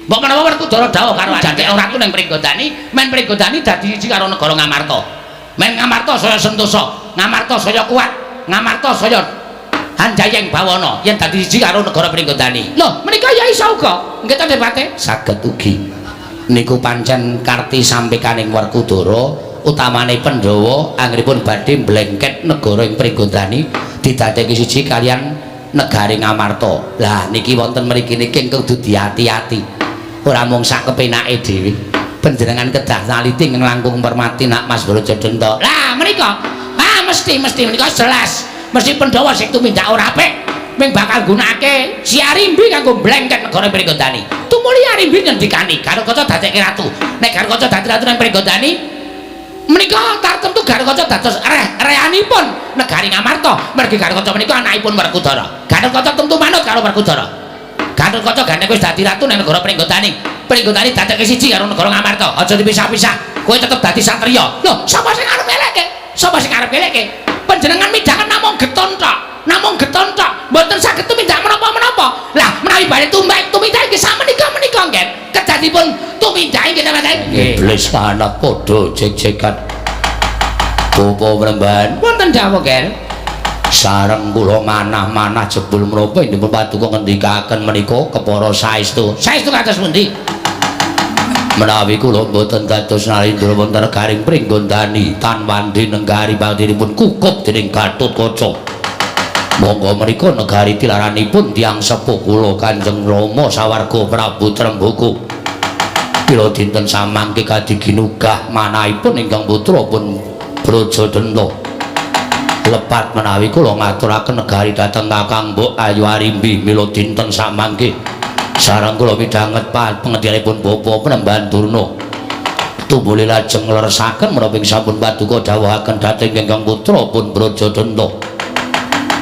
Mbok menawa Werkudara dawuh karo dadekno ratu ning Pringgodani, men Pringgodani dadi siji karo negara Ngamarta. Men Ngamarta saya sentosa, Ngamarta saya kuat, Ngamarta saya hanjayeng bawana yen dadi siji karo negara Pringgodani. Lho, menika ya iso uga. Nggih ta, Depate? Saged ugi. Niku pancen Karti Sambekaning Werkudara utamane Pandhawa anggenipun badhe mblengket negara ing Pringgodani didadekke siji kalian negari Ngamarta. Lah niki wonten mriki niki ingkang kudu diati-ati. Ora mung sak kepenake dhewe. Panjenengan kedah naliti ingkang langkung permati Nak Mas Brajadenta. Lah menika, ah mesti menika jelas. Mesti Pandhawa sing tumindak ora apik ming bakal nggunakake si Arimbi kanggo mblengket negara Pringgodani. Tumuli Arimbi ngendikani Garukaca dadekke ratu. Nek Garukaca dadi ratu nang Pringgodani menika tartemtu Garukaca dados reanipun negari Ngamarta. Mergi Garukaca menika anakipun Werkudara. Garukaca tentu manut karo Werkudara. Garukaca gandeng wis dadi ratu nang negara Pringgodani. Pringgodani dadekke siji karo negara Ngamarta. Aja dipisah-pisah. Kowe tetep dadi satriya. Lho, sapa sing arep ngeleke? Sapa sing arep ngeleke? Panjenengan midhangan namung geton tok. Namung geton tok. Mboten saged tumindak menapa-menapa. Lah, menawi badhe tumindak nggih samenika menika nggih. Kedadipun tumindak nggih ta, Mas? Iblis kanat padha jek-jekan. Bapak Mremban. Wonten dawuh, Ger. Sareng kula manah-manah jebul menapa dipun paduka ngendikaken menika kepara saestu. Saestu kados pundi? Menawi kula mboten dados Narendra wonten negaring Pringgondani tan wandi nenggari badinipun kukup dening Gatotkaca. Monggo menika negari tilaranipun tiyang sepuh kula Kanjeng Rama sawarga Prabu Tremboko. Pila dinten samangke kadiginugah manahipun ingkang putra pun Brajadenta. Lepat menawi kula ngaturaken negari dhateng Kakang Mbok Ayu Arimbi mila dinten samangke. Sareng kula midhanget pangendikaipun Bapak Penemban Durna. Tumuli lajeng ngleresaken menapa ing sampun paduka dawuhaken dhateng ingkang putra pun Brajadenta.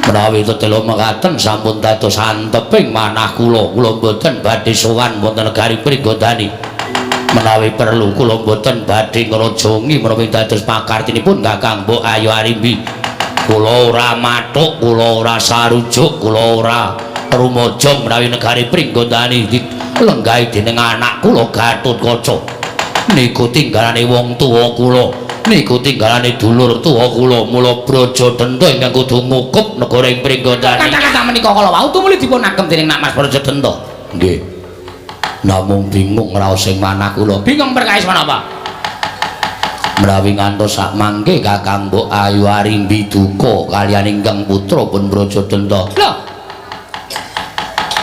Menawi tetela mekaten sampun dados anteping manah kula, kula mboten badhe sowan wonten negari Pringgondani. Menawi perlu kula mboten badhe ngrajongi menawi dados pakartinipun Kakang Mbok Ayu Arimbi. Kula ora mathuk, kula ora sarujuk, kula ora rumaja menawi negari Pringgondani dilenggahi dening anak kula Gatotkaca. Niku tinggalane wong tuwa kula, niku tinggalane dulur tuwa kula, mula Brajadenta ingkang kudu ngukup negara ing Pringgondani. Kata-kata menika kala wau tumuli dipun agem dening Nak Mas Brajadenta. Nggih. Namung bingung raos ing manah kula. Bingung perkawis menapa? Menawi ngantos sak mangke Kakang Mbok Ayu Arimbi duka kaliyan ingkang putra pun Brajadenta. Lho.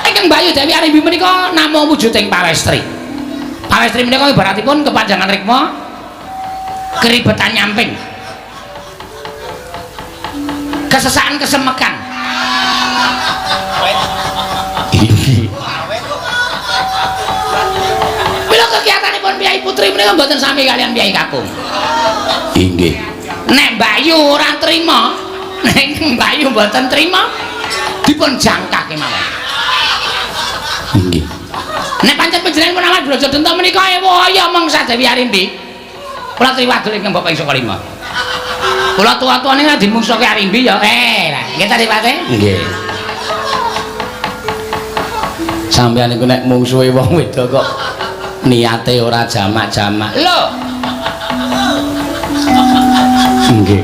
Ingkang Bayu Dewi Arimbi menika namung wujuding pawestri. Pawestri menika ibaratipun kepanjangan rikma keribetan nyamping. Kesesakan kesemekan. Mila kegiatanipun piyai putri menika mboten sami kaliyan piyai kakung. Inggih. Nek Bayu ora trima, nek Bayu mboten trima dipun jangkah kemawon. Inggih. Nek pancen panjenengan pun awak Brajadenta menika ewaya mangsa Dewi Arimbi. Kula triwadul ingkang Bapak ing saka lima. Kula tuwa-tuwane nek dimungsake Arimbi ya. Lah nggih ta Dipate? Nggih. Sampeyan niku nek mungsuhe wong wedok kok niate ora jamak-jamak. Lho. Nggih.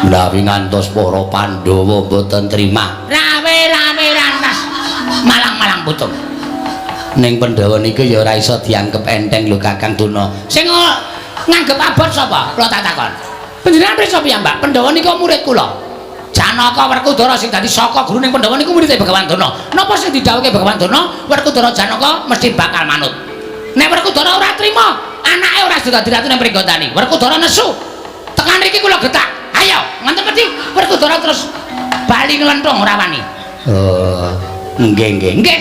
Menawi ngantos para Pandhawa mboten trima. Rawe-rawe rantas. Malang-malang putung. Ning Pandhawa niku ya ora iso dianggep enteng lho Kakang Durna. Sing nganggep abot sapa? Kula tak takon. Panjenengan pirsa piyambak, Pandhawa niku murid kula. Janaka Werkudara sing dadi saka guru ning Pandhawa niku murid Begawan Durna. Napa sing didhawuhke Begawan Durna, Werkudara Janaka mesti bakal manut. Nek Werkudara ora trima, anake ora dadi ratu ning Pringgondani. Werkudara nesu. Tekan riki kula getak. Ayo, ngoten mesti Werkudara terus bali nglenthung ora wani. Oh, nggih nggih. Nggih.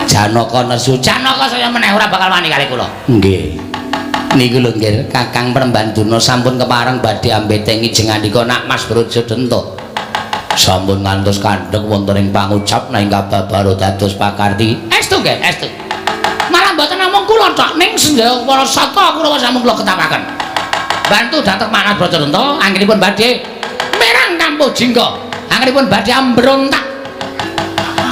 Janaka nesu. Janaka saya meneh ora bakal wani kali kula. Nggih. Niku lho nggih, Kakang Penemban Durna sampun kepareng badhe ambetengi jengandika Nak Mas Brajadenta. Sampun ngantos kandhek wonten ing pangucap ing kababaro dados pakarti. Estu nggih, estu. Malah mboten namung kula tok ning sedaya para sata Kurawa sampun kula ketapaken. Bantu dhateng Mas Brajadenta anggenipun badhe merang Kampuh Jingga. Anggenipun badhe ambrontak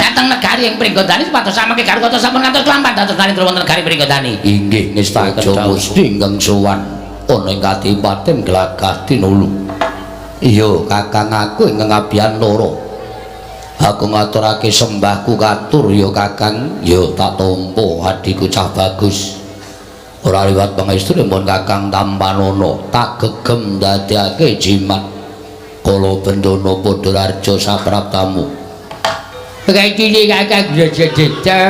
dhateng negari ing Pringgondani supados samangke Garukata sampun ngantos klampan dados Narendra wonten negari Pringgondani. Inggih ngestaja Gusti ingkang sowan ana ing kadipaten Glagah Tinulu. Iya Kakang aku ingkang abiyantara. Aku ngaturake sembahku katur ya Kakang, ya tak tampa adhiku cah bagus. Ora liwat pangestu pun Kakang tampanana, tak gegem ndadekake jimat. Kala bendana padha raja sapraptamu. Kayak Kakang Brajadenta.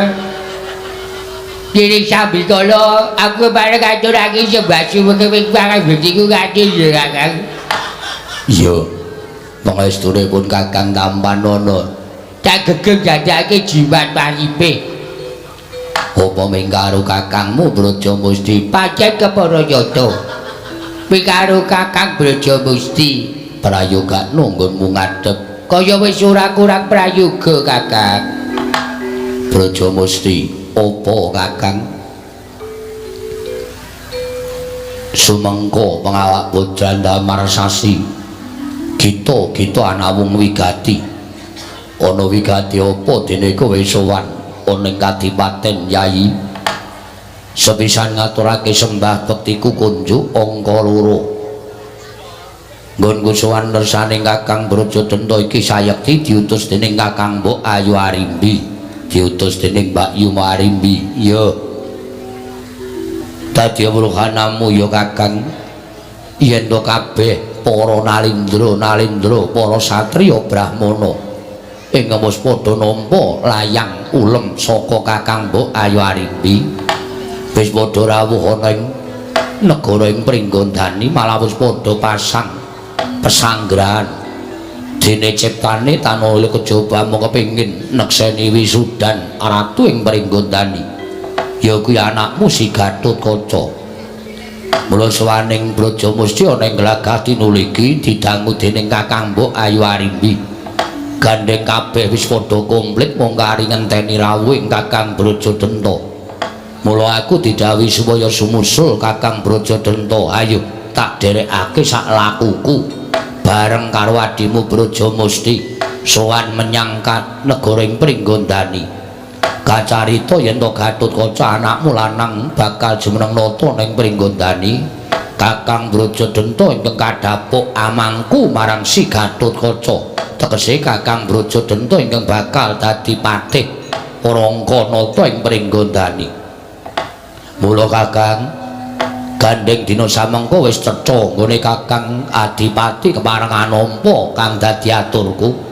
Diri sambikala aku bareng ngaturake sembah suwun marang Gustiku katur ya Kakang. Iya. Pangestune pun Kakang tampanana. Tak gegem dadekake jimat paripe. Apa ming karo Kakangmu Brajamusti? Pancen kepara nyata. Ming karo Kakang Brajamusti prayogakno nggonmu ngadhep. Kaya wis ora kurang prayoga Kakang. Brajamusti, apa Kakang? Sumengko pengawak Putranda Marsasi. Gita-gita anawung wigati. Ana wigati apa dene kowe sowan ana ing kadipaten Yayi? Sepisan ngaturake sembah bektiku kunjuk angka loro. Nggonku sowan ngersane Kakang Brajadenta iki sayekti diutus dening Kakang Mbok Ayu Arimbi, diutus dening Mbak Yu Arimbi. Ya. Dadi awruhanamu ya Kakang, yen to kabeh para nalindra-nalindra, para satriya brahmana ing wis padha nampa layang ulem saka Kakang Mbok Ayu Arimbi, wis padha rawuh ana ing negara ing Pringgondani, malah wis padha pasang pesanggrahan. Dene ciptane tanah kejaba mung kepengin nekseni wisudan ratu ing Pringgondani, ya kuwi anakmu si Gatotkaca. Mula sowaning Brajamusti ana ing glagah tinuliki didangu dening Kakang Mbok Ayu Arimbi. Gandeng kabeh wis padha komplit mung kari ngenteni rawuhing Kakang Brajadenta. Mula aku didhawuhi supaya sumusul Kakang Brajadenta. Ayo tak derekake sak lakuku bareng karo adimu Brajamusti sowan menyang negara ing Pringgondani. Kacarita yen to Gatotkaca anakmu lanang bakal jumeneng nata ning Pringgondani. Kakang Brajadenta ingkang kadhapuk amangku marang si Gatotkaca. Tegese Kakang Brajadenta ingkang bakal dadi patih Rangka nata ing Pringgondani. Mula Kakang, gandeng dina samengko wis cetha nggone Kakang Adipati kepareng anampa kang dadi aturku.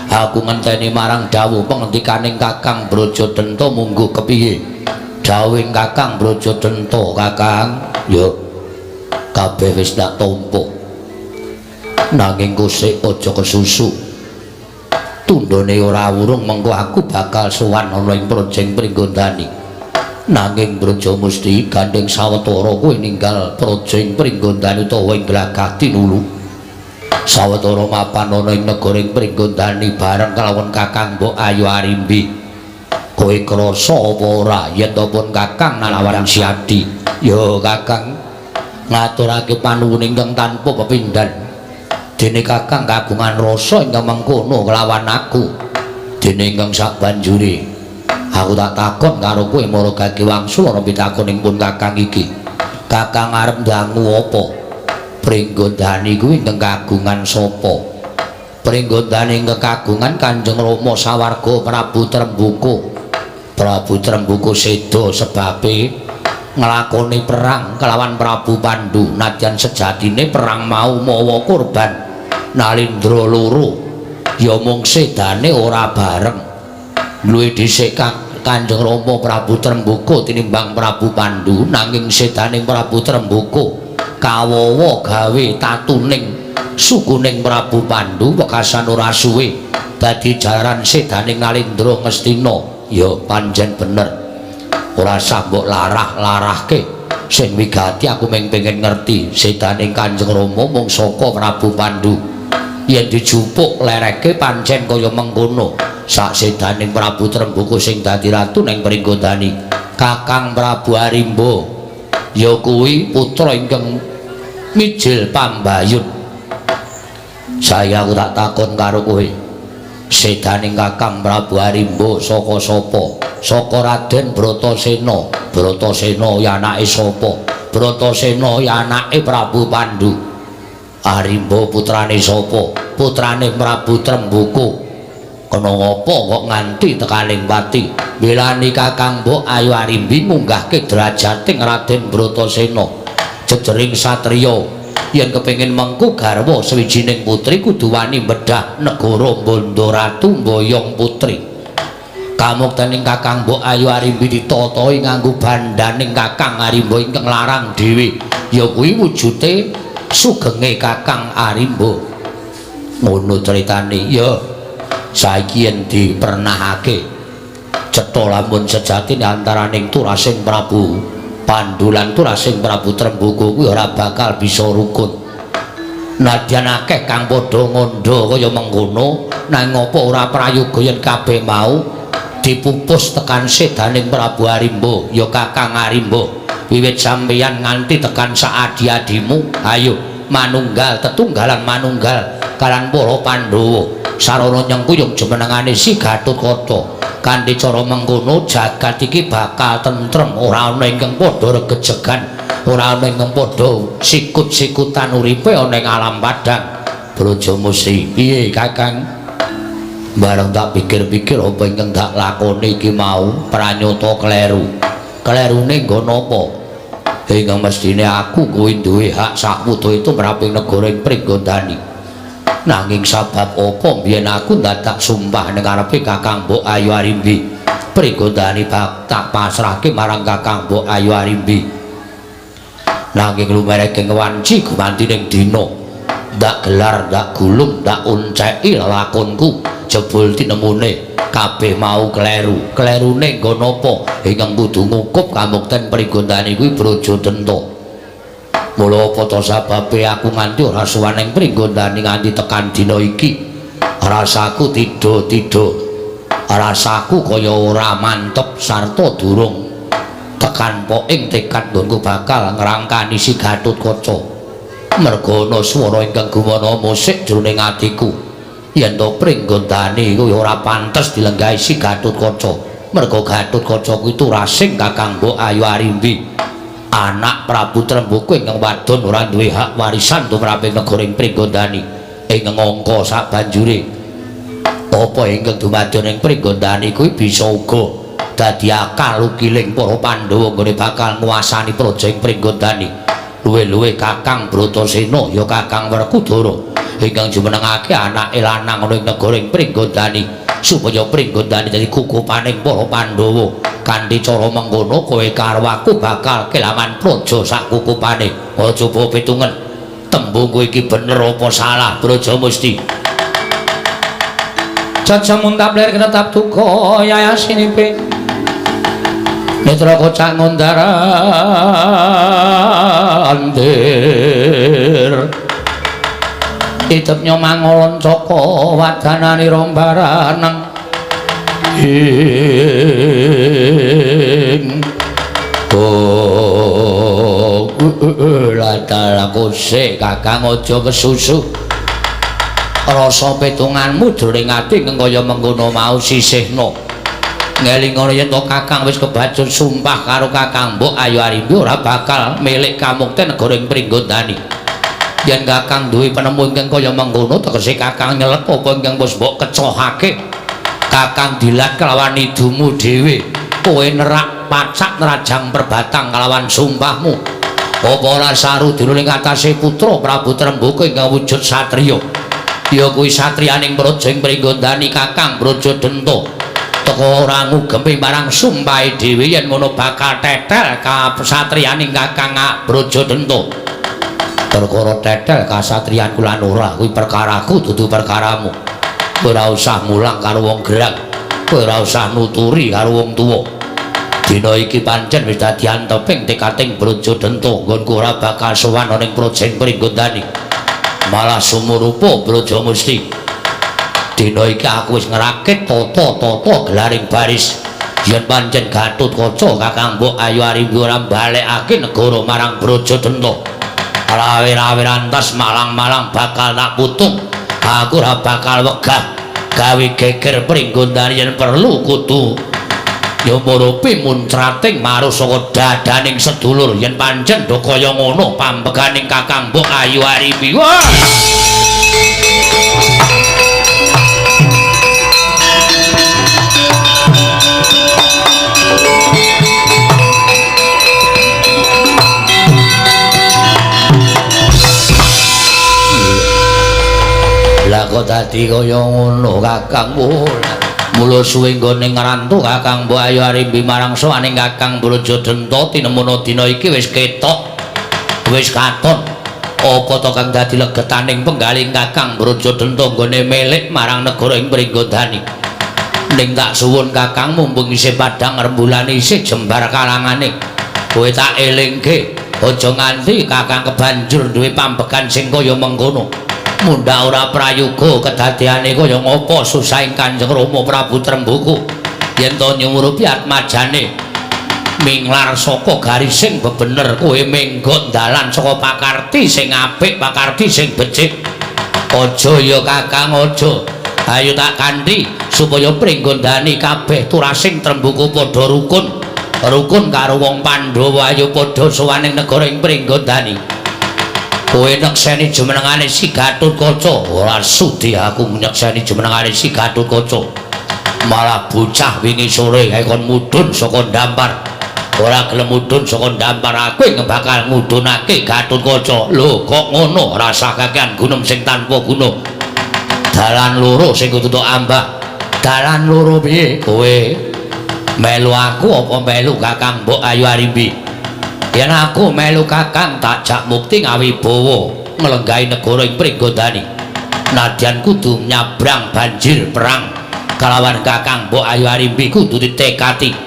Aku ngenteni marang dawuh pengendikaning Kakang Brajadenta mungguh kepiye dawuhing Kakang Brajadenta. Kakang, ya kabeh wis tak tampa, nanging kosek aja kesusu, tundhone ora wurung mengko aku bakal sowan ana ing Projeng Pringgondani. Nanging Brajamusti, gandeng sawetara kowe ninggal Projeng Pringgondani utawa ing Glagah Tinulu. Sawetara mapan ana ing negara ing Pringgondani bareng kalawan Kakang Mbok Ayu Arimbi. Kowe krasa apa ora yen to pun Kakang nalawan Siadi? Ya Kakang, ngaturake panuwun ingkang tanpa pepindhan. Dene Kakang kagungan rasa ingkang mengkono kelawan aku. Dene ingkang sabanjure aku tak takon karo kowe mara gage wangsul ana pitakoning pun Kakang iki. Kakang arep ndangu apa? Pringgondani kuwi ingkang kagungan sapa? Pringgondani ingkang kagungan Kanjeng Rama sawarga Prabu Trembuka. Prabu Trembuka seda sebabe nglakoni perang kelawan Prabu Pandu. Nadyan sejatine perang mau mawa korban nalindra loro, ya mung sedane ora bareng. Luwih dhisik Kanjeng Rama Prabu Trembuka tinimbang Prabu Pandu, nanging sedane Prabu Trembuka kawawa gawe tatuning sukuning Prabu Pandu wekasan ora suwe dadi jaran sedane Nalindra Ngastina. Ya pancen bener, ora sah mbok larah-larahke. Sing wigati aku mung pengen ngerti sedane Kanjeng Rama mung saka Prabu Pandu. Yen dijupuk lereke pancen kaya mengkono. Sak sedane Prabu Trembuka sing dadi ratu ning Pringgondani, Kakang Prabu Arimba ya kuwi putra ingkang mijil pambayun. Saya aku tak takon karo kowe, sedane Kakang Prabu Arimba saka sapa? Saka Raden Bratasena. Bratasena ya anake sapa? Bratasena ya anake Prabu Pandu. Arimba putrane sapa? Putrane Prabu Trembuka. Kena ngapa kok nganti tekaning pati? Milani Kakang Mbok Ayu Arimbi munggahke derajating Raden Bratasena, jejering satriya yen kepengin mengku garwa sawijining putri kudu wani bedhah negara Bondo Ratu mboyong putri. Kamuktening Kakang Mbok Ayu Arimbi ditatahi nganggo bandaning Kakang Arimba ingkang larang dhewe, ya kuwi wujude sugenge Kakang Arimba. Ngono critane. Ya saiki yen dipernahake cetha lamun sejatine antaraning turasing Prabu Pandu lan turasing Prabu Trembuka kuwi ora bakal bisa rukun. Nadyan akeh kang padha ngandha kaya mengkono, nanging apa ora prayoga yen kabeh mau dipupus tekan sedaning Prabu Arimba, ya Kakang Arimba. Wiwit sampeyan nganti tekan sak adi-adimu, ayo manunggal tetunggalan manunggal kalan para Pandhawa. Sarana nyengkuyung jumenengane si Gatotkaca. Kanthi cara mengkono jagat iki bakal tentrem, ora ana ingkang padha regejegan, Ora ana ingkang padha sikut-sikutan uripe ana ing alam padang. Brajamusti, piye Kakang? Bareng tak pikir-pikir apa ingkang tak lakoni iki mau pranyata kleru. Klerune nggo napa? Ingkang mestine aku kuwi duwe hak sakwuda itu mraping negara ing Pringgondani. Nanging sabab apa mbiyen aku dadak sumpah ning ngarepe Kakang Mbok Ayu Arimbi. Pringgondani bak tak pasrahke marang Kakang Mbok Ayu Arimbi. Nanging lumereking wanci gumanti ning dina ndak gelar, ndak gulung, ndak unceki lelakonku jebul tinemune kabeh mau kleru. Klerune nggo napa? Ingkang kudu ngukup kamukten Pringgondani kuwi Brajadenta. Mula apa ta sababe aku nganti ora sowan ing Pringgondani nganti tekan dina iki? Rasaku tido-tido, rasaku kaya ora mantep sarta durung tekan poking tekad nggonku bakal ngrangkani si Gatotkaca. Merga ana swara ingkang gumana musik jroning atiku yen to Pringgondani kuwi ora pantes dilenggahi si Gatotkaca. Merga Gatotkaca kuwi turasing Kakang Mbok Ayu Arimbi, anak Prabu Tremboko ingkang wadon ora duwe hak warisan tumraping negara ing Pringgondani ing ngangka sabanjure. Apa ingkang dumadya ing Pringgondani kuwi bisa uga dadi akal ukiling para Pandhawa nggone bakal nguasani praja ing Pringgondani. Luwih-luwih Kakang Bratasena ya Kakang Werkudara ingkang jumenengake anake lanang ana ing negara ing Pringgondani supaya Pringgondani dadi kukupaning para Pandhawa. Kanthi cara mengkono kowe karo aku bakal kelangan praja sak kukupane. Aja coba pitungen tembungku iki bener apa salah Brajamusti. Caca muntap lir ketap duka yayasinipe netra kocak ngundar andir itep nyomangolon caka wadanani rombaraneng ing oh latalakose Kakang aja kesusu. Rasa petunganmu jroning ati ingkang kaya mengkono mau sisihno. Ngelingono yen to Kakang wis kebacut sumpah karo Kakang Mbok Ayu Arimbi ora bakal milik kamukten negara ing Pringgondani. Yen Kakang duwe penemu ingkang kaya mengkono tegese Kakang nyelek apa ingkang wis mbok kecohake. Kakang dilat kelawan idumu dhewe. Kowe nerak pacak nerajang perbatang kelawan sumpahmu. Apa ora saru dene ing atase putra Prabu Tremboko ingkang wujud satriya? Ya kuwi satriyaning praja ing Pringgondani Kakang Brajadenta. Teka ora ngugemi marang sumpahe dhewe yen ngono bakal tetel kasatriyaning Kakang Brajadenta. Perkara tetel kasatriyanku lan ora kuwi perkaraku dudu perkaramu. Kowe ora usah mulang karo wong gerang, kowe ora usah nuturi karo wong tuwa. Dina iki pancen wis dadi anteping tekating Brajadenta nggonku ora bakal sowan ana ing praja ing Pringgondani. Malah sumurupa Brajamusti. Dina iki aku wis ngrakit tata-tata gelaring baris. Yen pancen Gatotkaca Kakang Mbok Ayu Arimbi ora mbalekake negara marang Brajadenta, rawe-rawe rantas malang-malang bakal tak putung. Aku ora bakal wegah gawe geger Pringgondani yen perlu kudu nyumurupi muncrating marus saka dadaning sedulur yen pancen do kaya ngono pambeganing Kakang Mbok Ayu Arimbi. Wah! Lah kok dadi kaya ngono Kakang Mbok? Mula suwe nggone ngrantu Kakang Mbok Ayu Arimbi marang sowaning Kakang Brajadenta tinemuna dina iki wis ketok, wis katon apa to kang dadi legetaning penggaling Kakang Brajadenta nggone milik marang negara ing Pringgondani. Ning tak suwun Kakang mumpung isih padhang rembulane isih jembar kalangane, kowe tak elingke aja nganti Kakang kebanjur duwe pambegan sing kaya mengkono. Mundhak ora prayoga kedadeane kaya ngapa susahing Kanjeng Rama Prabu Tremboko yen to nyumurupi atmajane minglar saka garising bebener kowe menggot dalan saka pakarti sing apik, pakarti sing becik. Aja ya Kakang, aja. Ayo tak kanthi supaya Pringgondani kabeh turasing Tremboko padha rukun. Rukun karo wong Pandhawa ayo padha sowan ing negara ing Pringgondani. Kowe nekseni jumenengane si Gatotkaca. Ora sudi aku nyekseni jumenengane si Gatotkaca. Malah bocah wingi sore kae kon mudhun saka ndampar. Ora gelem mudhun saka ndampar, aku ing bakal ngudhunake Gatotkaca. Lho kok ngono? Rasah kakean gunem sing tanpa guna. Dalan loro sing kudu tok ambah. Dalan loro piye? Kowe melu aku apa melu Kakang Mbok Ayu Arimbi? Yen aku melu Kakang tak jak mukti ngawibawa nglenggahi negara ing Pringgondani. Nadyan kudu nyabrang banjir perang kalawan Kakang Mbok Ayu Arimbi kudu ditekati.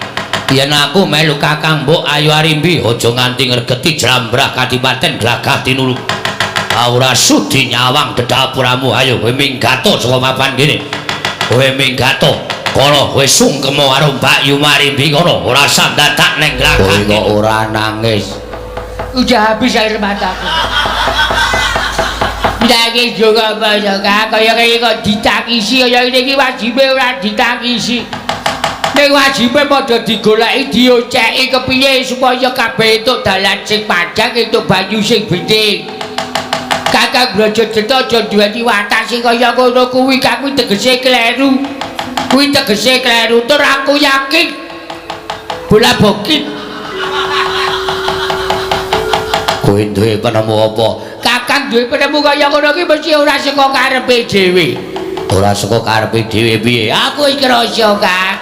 Yen aku melu Kakang Mbok Ayu Arimbi aja nganti ngregeti jlambrah kadipaten Glagah Tinulu. Ora sudi nyawang dedapuramu, ayo kowe minggato saka papan kene. Kowe minggato kono, kowe sungkema karo Mbak Yu Arimbi kono, ora usah dadak ning Glagah. Kowe kok ora nangis? Udah habis air mataku. Nangis juga apa ya, Kak? Kaya kaya kok ditangisi kaya ngene iki wajibe ora ditangisi. Ning wajibe padha digoleki dioceki kepiye supaya kabeh entuk dalan sing padhang, entuk banyu sing bening. Kakang Brajadeta aja duweni watak sing kaya ngono kuwi, Kak, kuwi tegese kleru. Kuwi tegese kleru tur aku yakin bola bokit. Kowe duwe penemu apa? Kakang duwe penemu kaya ngono ki mesti ora saka karepe dhewe. Ora saka karepe dhewe piye? Aku wis krasa, Kang.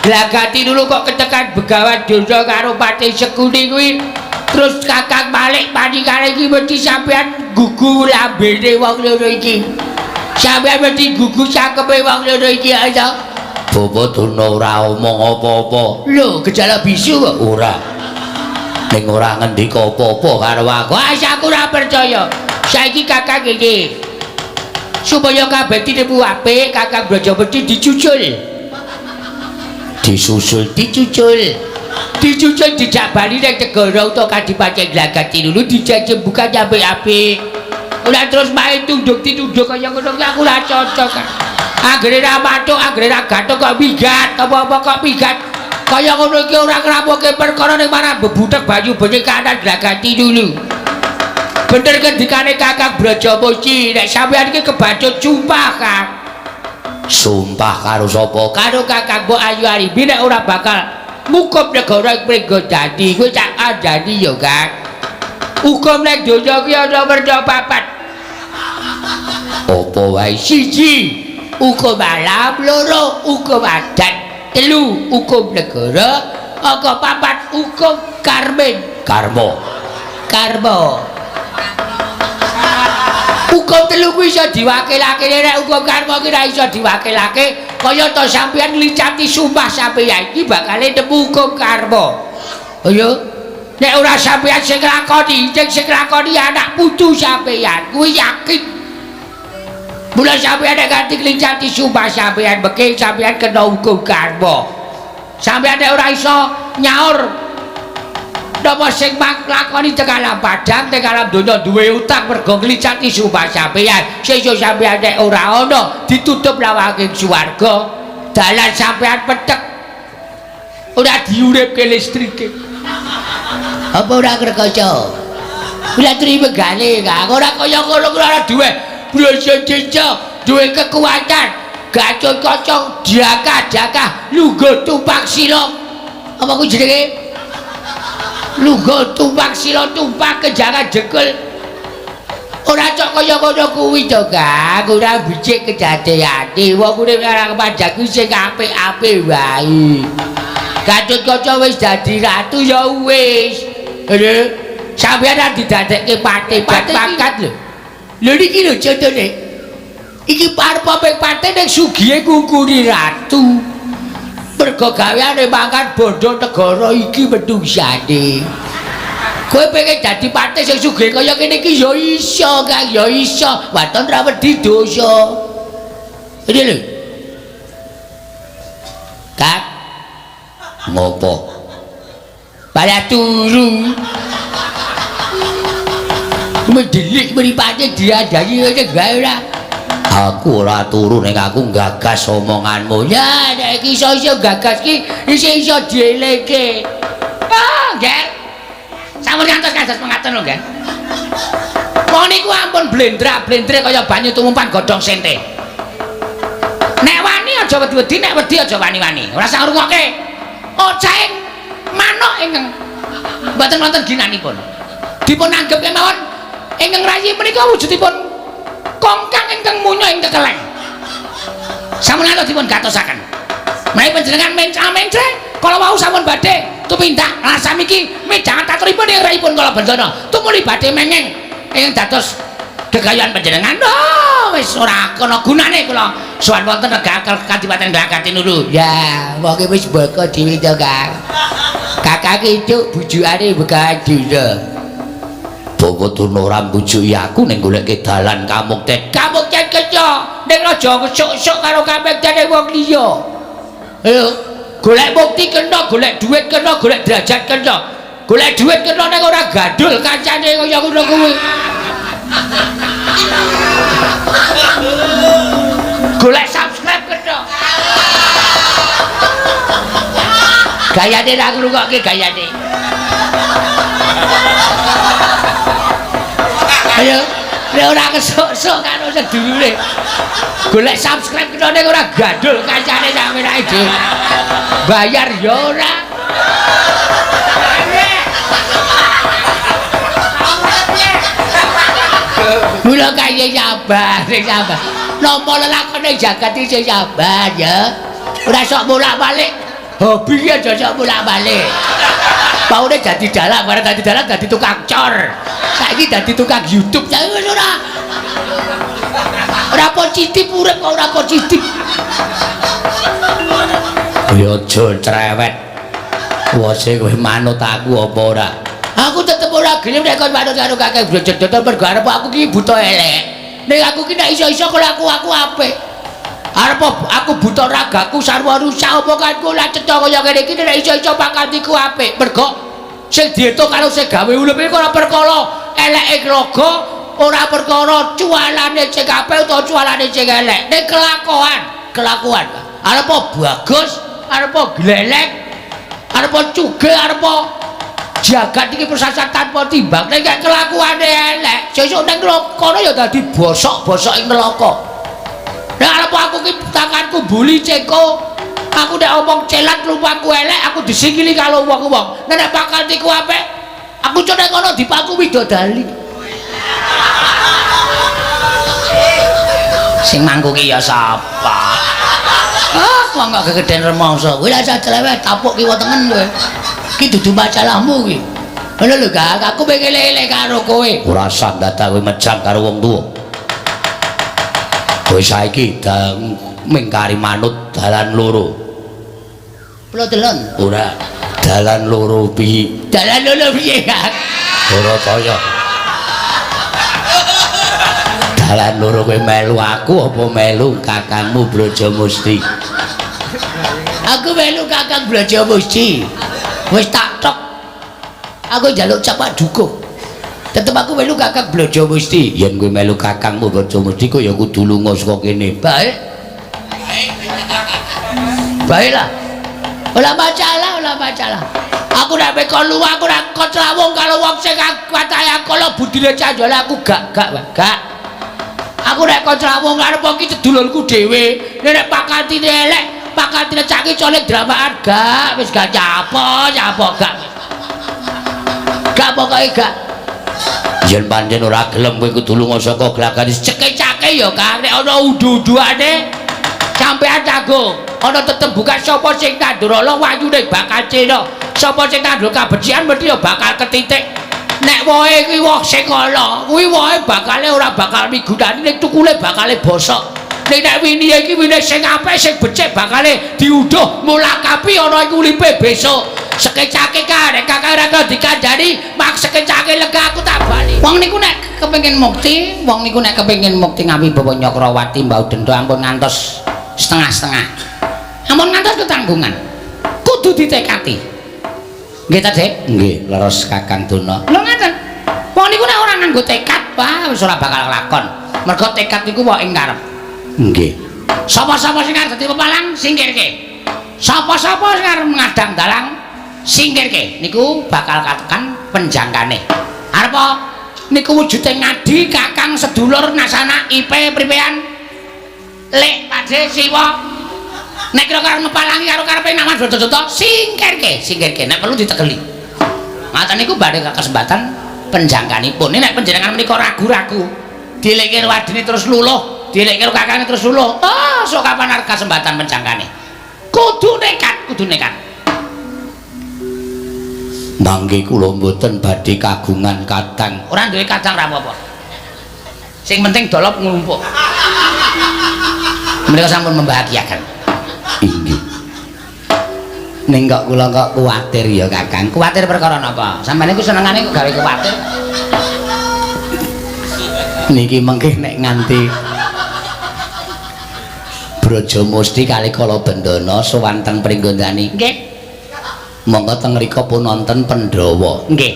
Glagah Tinulu kok ketekan Begawan Durna karo Patih Sekuni kuwi. Terus Kakang balik panikane iki mesti sampean gugu lambene wong loro iki. Sampean mesti gugu cangkeme wong loro iki aja. Bapak Durna ora omong apa-apa. Lho, gejala bisu kok. Ora. Ning ora ngendika apa-apa karo aku. Wah, aku ora percaya. Saiki Kakang ngene. Supaya kabeh tinemu apik, Kakang Braja mesti dicucul. Disusul, dicucul. Dicucul dijak bali ning negara utawa kadipaten Glagah Tinulu dijak jembukan apik-apik. Ora terus main tunduk titunduk kaya ngono ki aku ora cocok. Anggere ra mathuk, anggere ra gathuk kok minggat, apa-apa kok minggat. Kaya ngono iki ora ngrampungke perkara ning marang bebutek banyu bening kanan Glagah Tinulu. Bener ngendikane Kakang Brajamusti, nek sampeyan iki kebacut sumpah, Kang. Sumpah karo sapa? Karo Kakang Mbok Ayu Arimbi nek ora bakal mukup negara ing Pringgondani. Kowe tak kandhani ya, Kang. Hukum ning donya ki ana werna papat. Apa wae? Siji, hukum alam, loro, hukum adat, telu, hukum negara, angka papat, hukum karmen. Karma. Karma. Hukum telu kuwi iso diwakilake, nek hukum karma ki ora iso diwakilake. Kaya to sampeyan nglicati sumpah sampeyan iki bakale nemu hukum karma. Ayo, nek ora sampeyan sing nglakoni, sing nglakoni anak putu sampeyan, kuwi yakin. Mula sampeyan nek nganti nglicati sumpah sampeyan meke sampeyan kena hukum karma. Sampeyan nek ora iso nyaur napa sing nglakoni teng alam padhang, teng alam donya duwe utang mergo nglicati sumpah sampeyan. Sesuk sampeyan nek ora ana ditutup lawanging swarga, dalan sampeyan petek. Ora diuripke listrike. Apa ora ngrekoco? Ora trime gale, Kang. Ora kaya ngono kuwi ora duwe Brajadeja, duwe kekuatan. Gatotkaca jakah-jakah lungguh tumpak sila. Apa kuwi jenenge? Lungguh tumpak sila tumpak kejangan jengkul. Ora cok kaya ngono kuwi to, Kang. Ora becik kedadeane. Wong urip ora kepanjang kuwi sing apik-apik wae. Gatotkaca wis dadi ratu ya wis. Lho, sampeyan ora didadekke patih pangkat lho. Lho niki lho contone. Iki arep ping patih ning sugihe ngungkuri ratu. Mergo gaweane mangan bondo negara iki menungsane. Kowe pengen dadi patih sing sugih kaya kene iki ya iso, Kang, ya iso. Waton ra wedi dosa. Ini lho. Kang. Ngopo? Malah turu. Mendelik mripate diandani ngene gawe ora. Aku ora turu ning aku gagas omonganmu. Ya nek iki iso-iso gagas ki isih iso dieleke. Ah, nggih. Sampun ngantos kados mengaten lho, nggih. Wong niku ampun blendra-blendre kaya banyu tumumpan godhong sente. Nek wani aja wedi-wedi, nek wedi aja wani-wani. Ora usah ngrungokke. Ocahe manuk ingkang mboten wonten ginanipun. Dipun anggep kemawon ingkang rayi menika wujudipun kongkang ingkang munya ing kekeleng. Sampun ngantos dipun gatosaken. Menawi panjenengan mencah-mencah kala wau sampun badhe tumindak lasamiki midhanget aturipun ing raipun kala bendana tumuli badhe mengeng ingkang dados gegayuhan panjenengan. Oh, wis ora ana gunane kula sowan wonten negara Kadipaten Glagah Tinuru. Ya, wong wis baka dhewe to, Kang. Kakak itu bujukane Begawan Durna. Bawa Durna ora mbujuki aku ning goleke dalan kamukten. Kamukten keca ning aja sok-sok karo kamuktene wong liya. Ayo, golek bukti kena, golek duit kena, golek derajat kena. Golek duit kena ning ora gandul kancane kaya ngono kuwi. Golek subscribe kena. Gayane ra ngrungokke gayane. Ayo, nek ora kesuk-sok karo sedulure. Golek subscribe kena ning ora gandul kancane sak menake dhewe. Bayar ya ora. Mula kaya sabar, sing sabar. Nampa lelakone jagat iki sing sabar ya. Ora sok bolak-balik. Hobi aja sok bolak-balik. Paune dadi dalang, bareng dadi dalang dadi tukang cor. Saiki dadi tukang YouTube. Saiki wis ora. Ora positif urip kok ora positif. Ya aja cerewet. Wose kowe manut aku apa ora? Aku tetep ora gelem nek kon manut karo kakek Brojodot mergo arep aku ki buta elek. Nek aku ki nek iso-iso kalau aku apik. Arep aku buta ragaku sarwa rusak omonganku lah cetha kaya ngene iki nek iso-iso pakantiku apik. Mergo sing diitung karo sing gawe urip iki ora perkara eleke raga, ora perkara cualane sing apik utawa cualane sing elek. Nek kelakuan, kelakuan. Arep bagus, arep glelek, arep cugel, arep jagat iki persasat tanpa timbang. Nek kelakuane elek, sesuk ning kono ya dadi bosok-bosok ing neraka. Nek arep aku ki tanganku buli ceko, aku nek omong celat lupaku elek, aku disingkili karo wong-wong. Nek pakantiku apik, aku cok nek kono dipaku widodari. Sing mangku ki ya sapa? Ah, wong kok gegeden remangsa. Kowe lha cerewet tapuk kiwa tengen kowe. Ki dudu masalahmu ki. Ngono lho, Kak, aku pengen elek karo kowe. Ora usah dadak kowe mejang karo wong tuwa. Kowe saiki dang mingkari manut dalan loro. Pulo telon? Ora. Dalan loro piye? Dalan loro piye, Kak? Ora kaya. Dalan loro kowe melu aku apa melu kakangmu Brajamusti? Aku melu kakang Brajamusti. Wis tak tok. Aku njaluk capak dukuh. Tetep aku melu kakang Brajamusti. Yen kowe melu kakangmu Brajamusti kowe ya kudu lunga saka kene. Baik. Baiklah. Ora masalah, ora masalah. Aku nek mekon luwih, aku ora kon slawung karo wong sing katahe akala budine canjole aku gak gak gak. Aku nek kon slawung arep iki sedulurku dhewe. Nek pakantine elek, pakantine caki colek dramaan gak wis gak nyapa, nyapa gak. Gak pokoke gak. Yen pancen ora gelem kowe kudu lunga saka Glagah ceke-cake ya Kang, nek ana udu-uduane sampean tanggung. Ana tetembukan sapa sing tandur ala wayune bakal cena. Sapa sing tandur kabecikan mesti ya bakal ketitik. Nek wohe kuwi woh sing ala, kuwi wohe bakale ora bakal migunani ning tukule bakale bosok. Ning nek winihe iki wine sing apik sing becik bakale diuduh mulakapi ana ing uripe besok. Sekecake ka nek kakang ora dikandani, mak sekecake lega aku tak bali. Wong niku nek kepengin mukti, wong niku nek kepengin mukti ngawibawa Nyakrawati mbau denda ampun ngantos setengah-setengah. Ampun ngantos ketanggungan. Kudu ditekati. Nggih ta, Dik? Nggih, leres Kakang Dona. Lho ngaten. Wong niku nek ora nganggo tekad, wah wis ora bakal lakon. Mergo tekad niku wae ing ngarep. Nggih. Sapa-sapa sing arep dadi pepalang singkirke. Sapa-sapa sing arep ngadang dalang singkirke. Niku bakal katekan penjangkane. Arep niku wujude ngadi kakang sedulur nasana ipe pripean lek Pakde Siwa. Nek kira-kira ngepalangi karo karepe nak Mas Brajadenta singkirke, singkirke nek perlu ditegeli. Ngaten niku badhe kesempatan penjangkanipun. Nek panjenengan menika ragu-ragu, dielekke karo adine terus luluh, dielekke karo kakange terus luluh. Ah, sok kapan arep kesempatan penjangkane? Kudu nekat, kudu nekat. Mangke kula mboten badhe kagungan kadang. Ora duwe kadang ra apa-apa. Sing penting dolop nglumpuk. Menika sampun membahagiakan. Inggih. Ning kok kula kok kuwatir ya Kakang. Kuwatir perkara napa? Sampeyan niku senengane kok gawe kuwatir. Niki mengke nek nganti Brajamusti kali Kalabendana sowan teng Pringgondani. Nggih. Monggo teng mriku pun wonten Pandhawa. Nggih.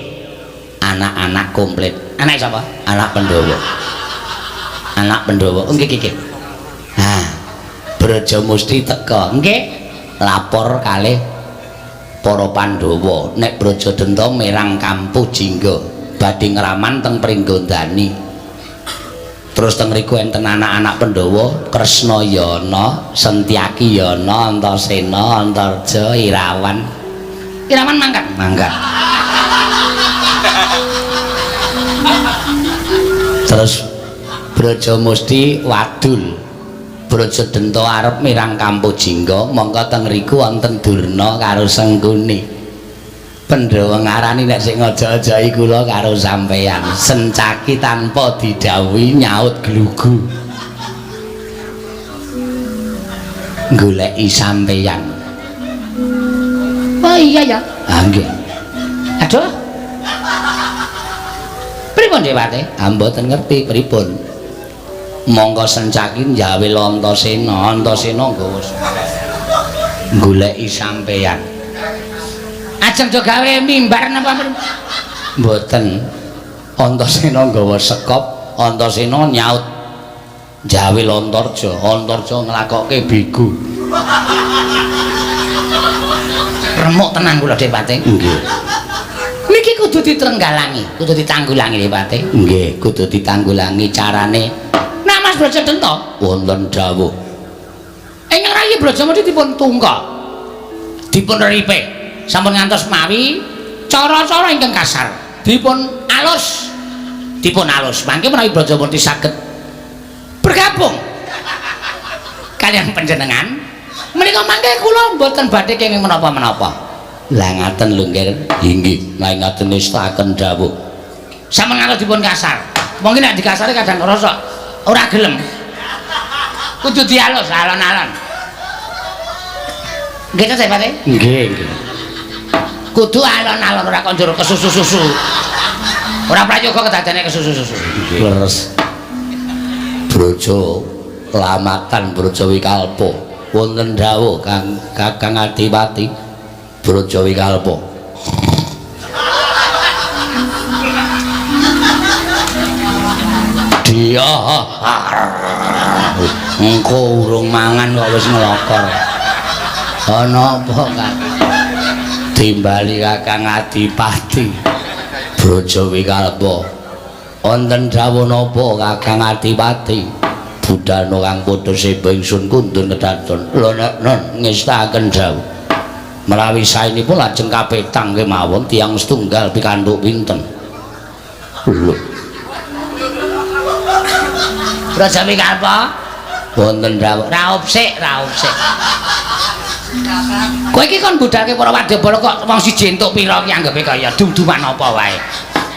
Anak-anak komplit. Anak sapa? Anak Pandhawa. Anak Pandhawa. Oh, nggih nggih. Ha. Brajamusti teka. Nggih. Lapor kalih para Pandhawa nek Brajadenta merang Kampuh Jingga badhe ngraman teng Pringgondani. Terus teng mriku enten anak-anak Pandhawa, Kresna Yana, Sentyaki Yana, Antasena, Antarja, Irawan. Irawan mangkat, mangkat. Terus Brajamusti wadul. Brajadenta arep mirang Kampuh Jingga, mongko teng riku wonten Durna karo Sengkuni. Pandhawa ngarani nek sing ngaja-ajahi kula karo sampeyan, Sencaki tanpa didhawuhi nyaut glugu. Goleki sampeyan. Oh iya ya. Ah nggih. Aduh. Pripun Dewate? Ah mboten ngerti pripun. Monggo Sencaki njawil Antasena, Antasena nggawa goleki sampeyan. Ajeng do gawe mimbar napa mboten? Antasena nggawa sekop, Antasena nyaut njawil Antarja, Antarja nglakokke begu. Remuk tenan kula Dewate. Nggih. Niki kudu ditrenggalangi, kudu ditanggulangi Dewate. Nggih, kudu ditanggulangi carane. Nah Mas Brajadenta wonten dawuh. Ingkang rayi Brajamusti dipun tungka. Dipun ripe. Sampun ngantos mawi cara-cara ingkang kasar. Dipun alus. Dipun alus. Mangke menawi Brajamusti saged bergabung kaliyan panjenengan, menika mangke kula mboten badhe kenging menapa-menapa. Lah ngaten lho nggih. Inggih, lah ngaten nestaken dawuh. Sampun ngantos dipun kasar. Mungkin nek dikasare kadang ngrasa ora gelem. Kudu dialus alon-alon. Nggih ta, Pak? Nggih, nggih. Kudu alon-alon ora kok njur kesusu-susu. Ora prayoga kedadane kesusu-susu. Leres. Braja lamatan Braja Wikalpa. Wonten dawuh Kang Kakang Adipati Braja Wikalpa. Dia engko urung mangan kok wis nglokor. Ana apa Kang? Timbali Kakang Adipati Braja Wikalpa. Wonten dawuh napa Kakang Adipati? Budhana kang padha seba ingsun kundun kedaton. Lho nek ngestaken dawuh. Menawi saenipun lajeng kapetang kemawon tiyang setunggal pikantuk pinten. Lho. Braja Wikalpa wonten dawuh raup sik, raup sik. Kowe iki kon budhake para wadyabala kok wong siji entuk pira ki anggepe kaya dum-duman apa wae.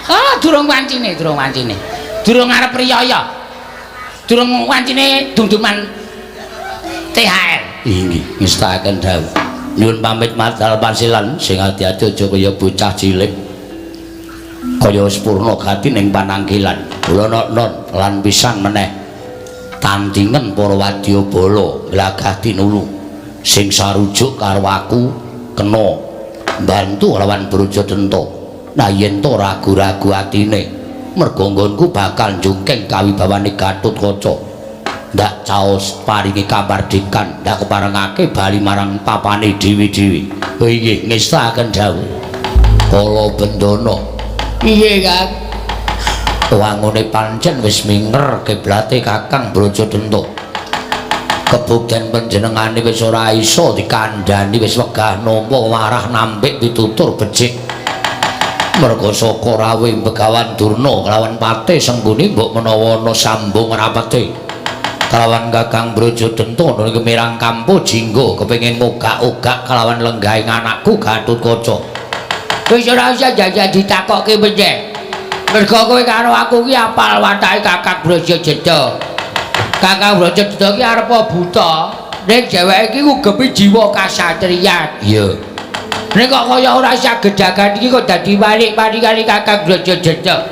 Ah, durung wancine, durung wancine. Durung arep riyaya. Durung wancine dum-duman THR. Inggih, ngestaken dawuh. Nyuwun pamit madal pasilan sing ati-ati aja kaya bocah cilik. Kaya wis purna gati ning panangkilan. Kula non lan pisan meneh. Tandingan para wadyabala glagah tinulu sing sarujuk karo aku kena mbantu lawan Brajadenta. Nah yen to ragu-ragu atine mergo nggonku bakal njungking kawibawane Gatotkaca. Ndak caos paringi kamardikan, ndak keparengake bali marang papane dewi-dewi. Oh inggih, ngestakaken dawuh. Kala Bendana. Piye, Kang? Wangune pancen wis minger kiblate Kakang Brajadenta. Kebukten panjenengane wis ora iso dikandhani, wis wegah nampa warah nampik pitutur becik. Merga saka rawuh Begawan Durna kelawan Patih Sengkuni mbok menawa ana sambung rapete. Kelawan Kakang Brajadenta nuli kemirang kampuh jingga kepengin ngogak-ogak kelawan lenggahing anakku Gatotkaca. Wis ora usah jajal ditakokke meneh. Merga kowe karo aku ki apal watake Kakang Brajadenta. Kakang Brajadenta ki arepa buta, ning dheweke iki ngugemi jiwa kasatriyan. Iya. Ning kok kaya ora usah gedagan iki kok dadi walik-walikane Kakang Brajadenta.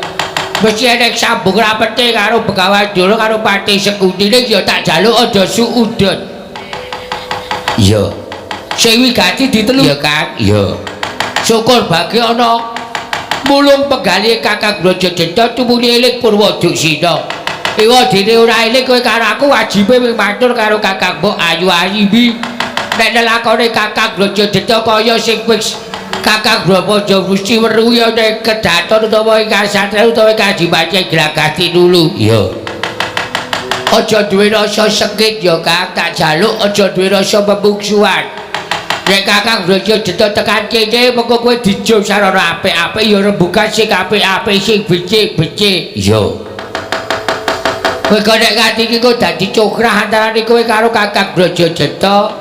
Mesti enek sambung rapete karo Begawan Durna karo Patih Sengkuni, ning ya tak jaluk aja suudon. Iya. Sing wigati ditelu ya, Kang. Iya. Syukur bagi ana mulung penggalih Kakang Brajadenta tumuli eling Purwoduksina. Iwa dene ora eling kowe karo aku wajibe mung matur karo Kakang Mbok Ayu Arimbi. Nek lelakone Kakang Brajadenta kaya sing wis Kakang Braja mesti weruh ya nek kedaton utawa ing kasatriyan utawa kajimace Glagah Tinulu. Iya. Aja duwe rasa sengit ya, Kang, tak jaluk aja duwe rasa pemungsuhan. Nek Kakang Brajadenta tekan kene mengko kowe dijum sarana apik-apik ya rembugan sing apik-apik sing becik-becik. Iya. Kowe kok nek nganti iki kok dadi cokrah antarane kowe karo Kakang Brajadenta.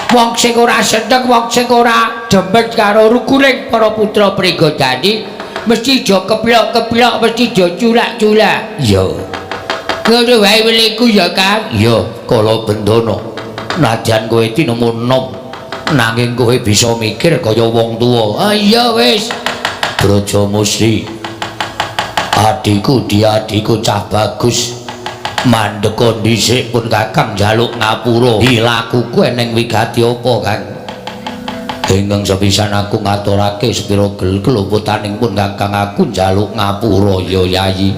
Wong sing ora seneng, wong sing ora demen karo rukuning para putra Pringgodani mesti aja keplok-keplok, mesti aja culak-culak. Iya. Ngono wae weliku ya, Kang. Iya, Kala Bendana. Najan kowe tinemu nom, nanging kowe bisa mikir kaya wong tuwa. Ah iya wis. Brajamusti. Adhiku, diadhiku cah bagus. Mandeka dhisik pun Kakang njaluk ngapura. Dilakuku eneng wigati apa, Kang? Ingkang sepisan aku ngaturake sepira gel keluputaning pun Kakang aku njaluk ngapura ya Yayi.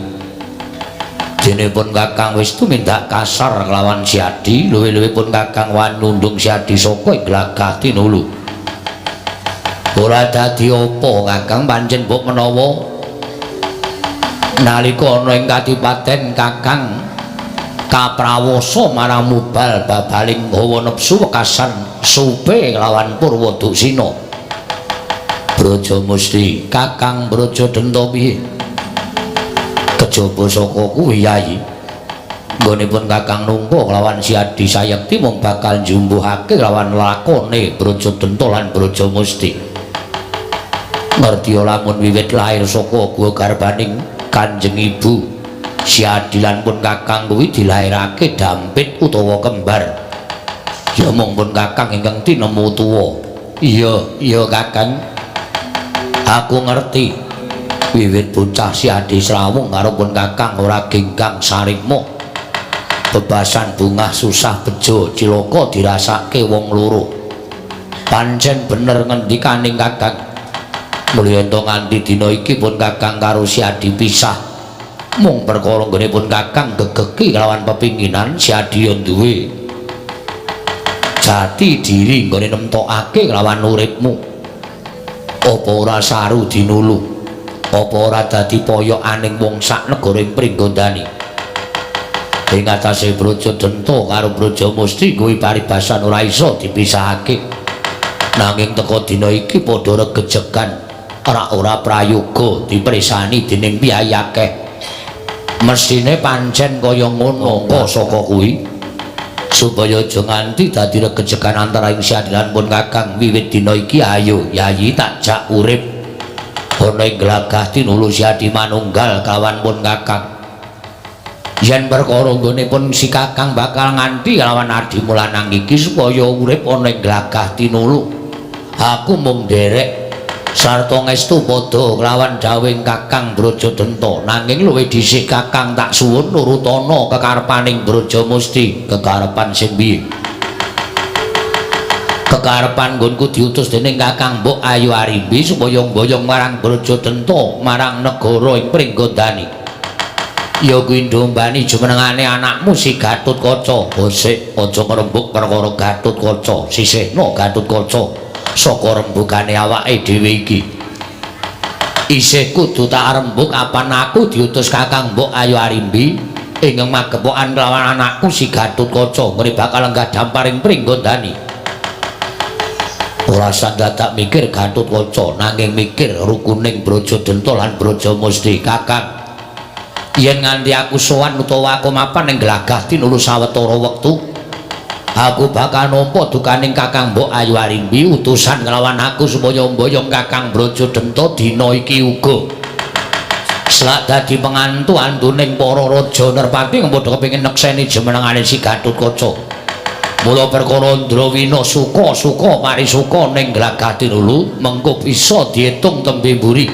Dene pun Kakang wis tumindak kasar kelawan Si Adi, luwih-luwih pun Kakang wani nundung Si Adi saka ing Glagah Tinulu. Ora dadi apa Kakang, pancen mbok menawa nalika ana ing kadipaten Kakang kaprawasa marang mubal babaling hawa nepsu wekasan supe kelawan Purwoduksina. Brajamusti, Kakang Brajadenta piye? Kejaba saka kuwi Yayi, nggonipun Kakang nungka kelawan Si Adi Sayekti mung bakal njumbuhake kelawan lakone Brajadenta lan Brajamusti. Ngerti lamun wiwit lahir saka guwa garbaning Kanjeng Ibu, Si Adi lan pun Kakang kuwi dilairake dampit utawa kembar. Ya mung pun Kakang ingkang tinemu tuwa. Iya, iya Kakang. Aku ngerti. Wiwit bocah Si Adi srawung karo pun Kakang ora genggang sarikma. Bebasan bungah susah bejo cilaka dirasake wong loro. Pancen bener ngendikaning Kakang. Mulya ento nganti dina iki pun Kakang karo Si Adi pisah. Mung perkara nggone pun Kakang gegeki kelawan pepinginan Si Adi ya duwe jati diri nggone nemtokake kelawan uripmu. Apa ora saru dinulu? Apa ora dadi poyokaning wong sak negara ing Pringgondani? Ing atase Brajadenta karo Brajamusti kuwi paribasan ora iso dipisahake. Nanging teka dina iki padha regejegan, ora ora prayoga dipresani dening piyayi akeh. Mesthine pancen kaya ngono kok saka kuwi supaya aja nganti dadi regejegan antara ing Si Adi lan pun Kakang wiwit dina iki ayo Yayi tak jak urip ana ing Glagah Tinulu Si Adi manunggal kawan pun Kakang. Yen perkara nggone pun si Kakang bakal nganti kelawan adimu lanang iki supaya urip ana ing Glagah Tinulu, aku mung nderek sarta ngestu padha kelawan dawuhing Kakang Brajadenta. Nanging luwih dhisik Kakang tak suwun nurutana kekarepaning Brajamusti. Kekarepan sing piye? Kekarepan nggonku diutus dening Kakang Mbok Ayu Arimbi supaya mboyong marang Brajadenta marang negara ing Pringgondani. Ya kuwi ndombani jumenengane anakmu si Gatotkaca. Sik aja ngrembug perkara Gatotkaca. Sisihno Gatotkaca saka rembugane awake dhewe iki. Isih kudu tak rembug apan aku diutus Kakang Mbok Ayu Arimbi ingkang magepokan kelawan anakku si Gatotkaca ngene bakal lenggah damparing Pringgondani. Ora usah dadak mikir Gatotkaca nanging mikir rukuning Brajadenta lan Brajamusti. Kakang, yen nganti aku sowan utawa aku mapan ning Glagah Tinulu sawetara wektu, aku bakal nampa dukaning Kakang Mbok Ayu Arimbi utusan nglawan aku supaya mboyong Kakang Brajadenta dina iki uga. Selak dadi pengantu antuning para raja nerpati padha kepengin nekseni jumenengane si Gatotkaca. Mula perkara Ndrawina suka-suka parisuka ning Glagah Tinulu mengko bisa diitung tembe mburi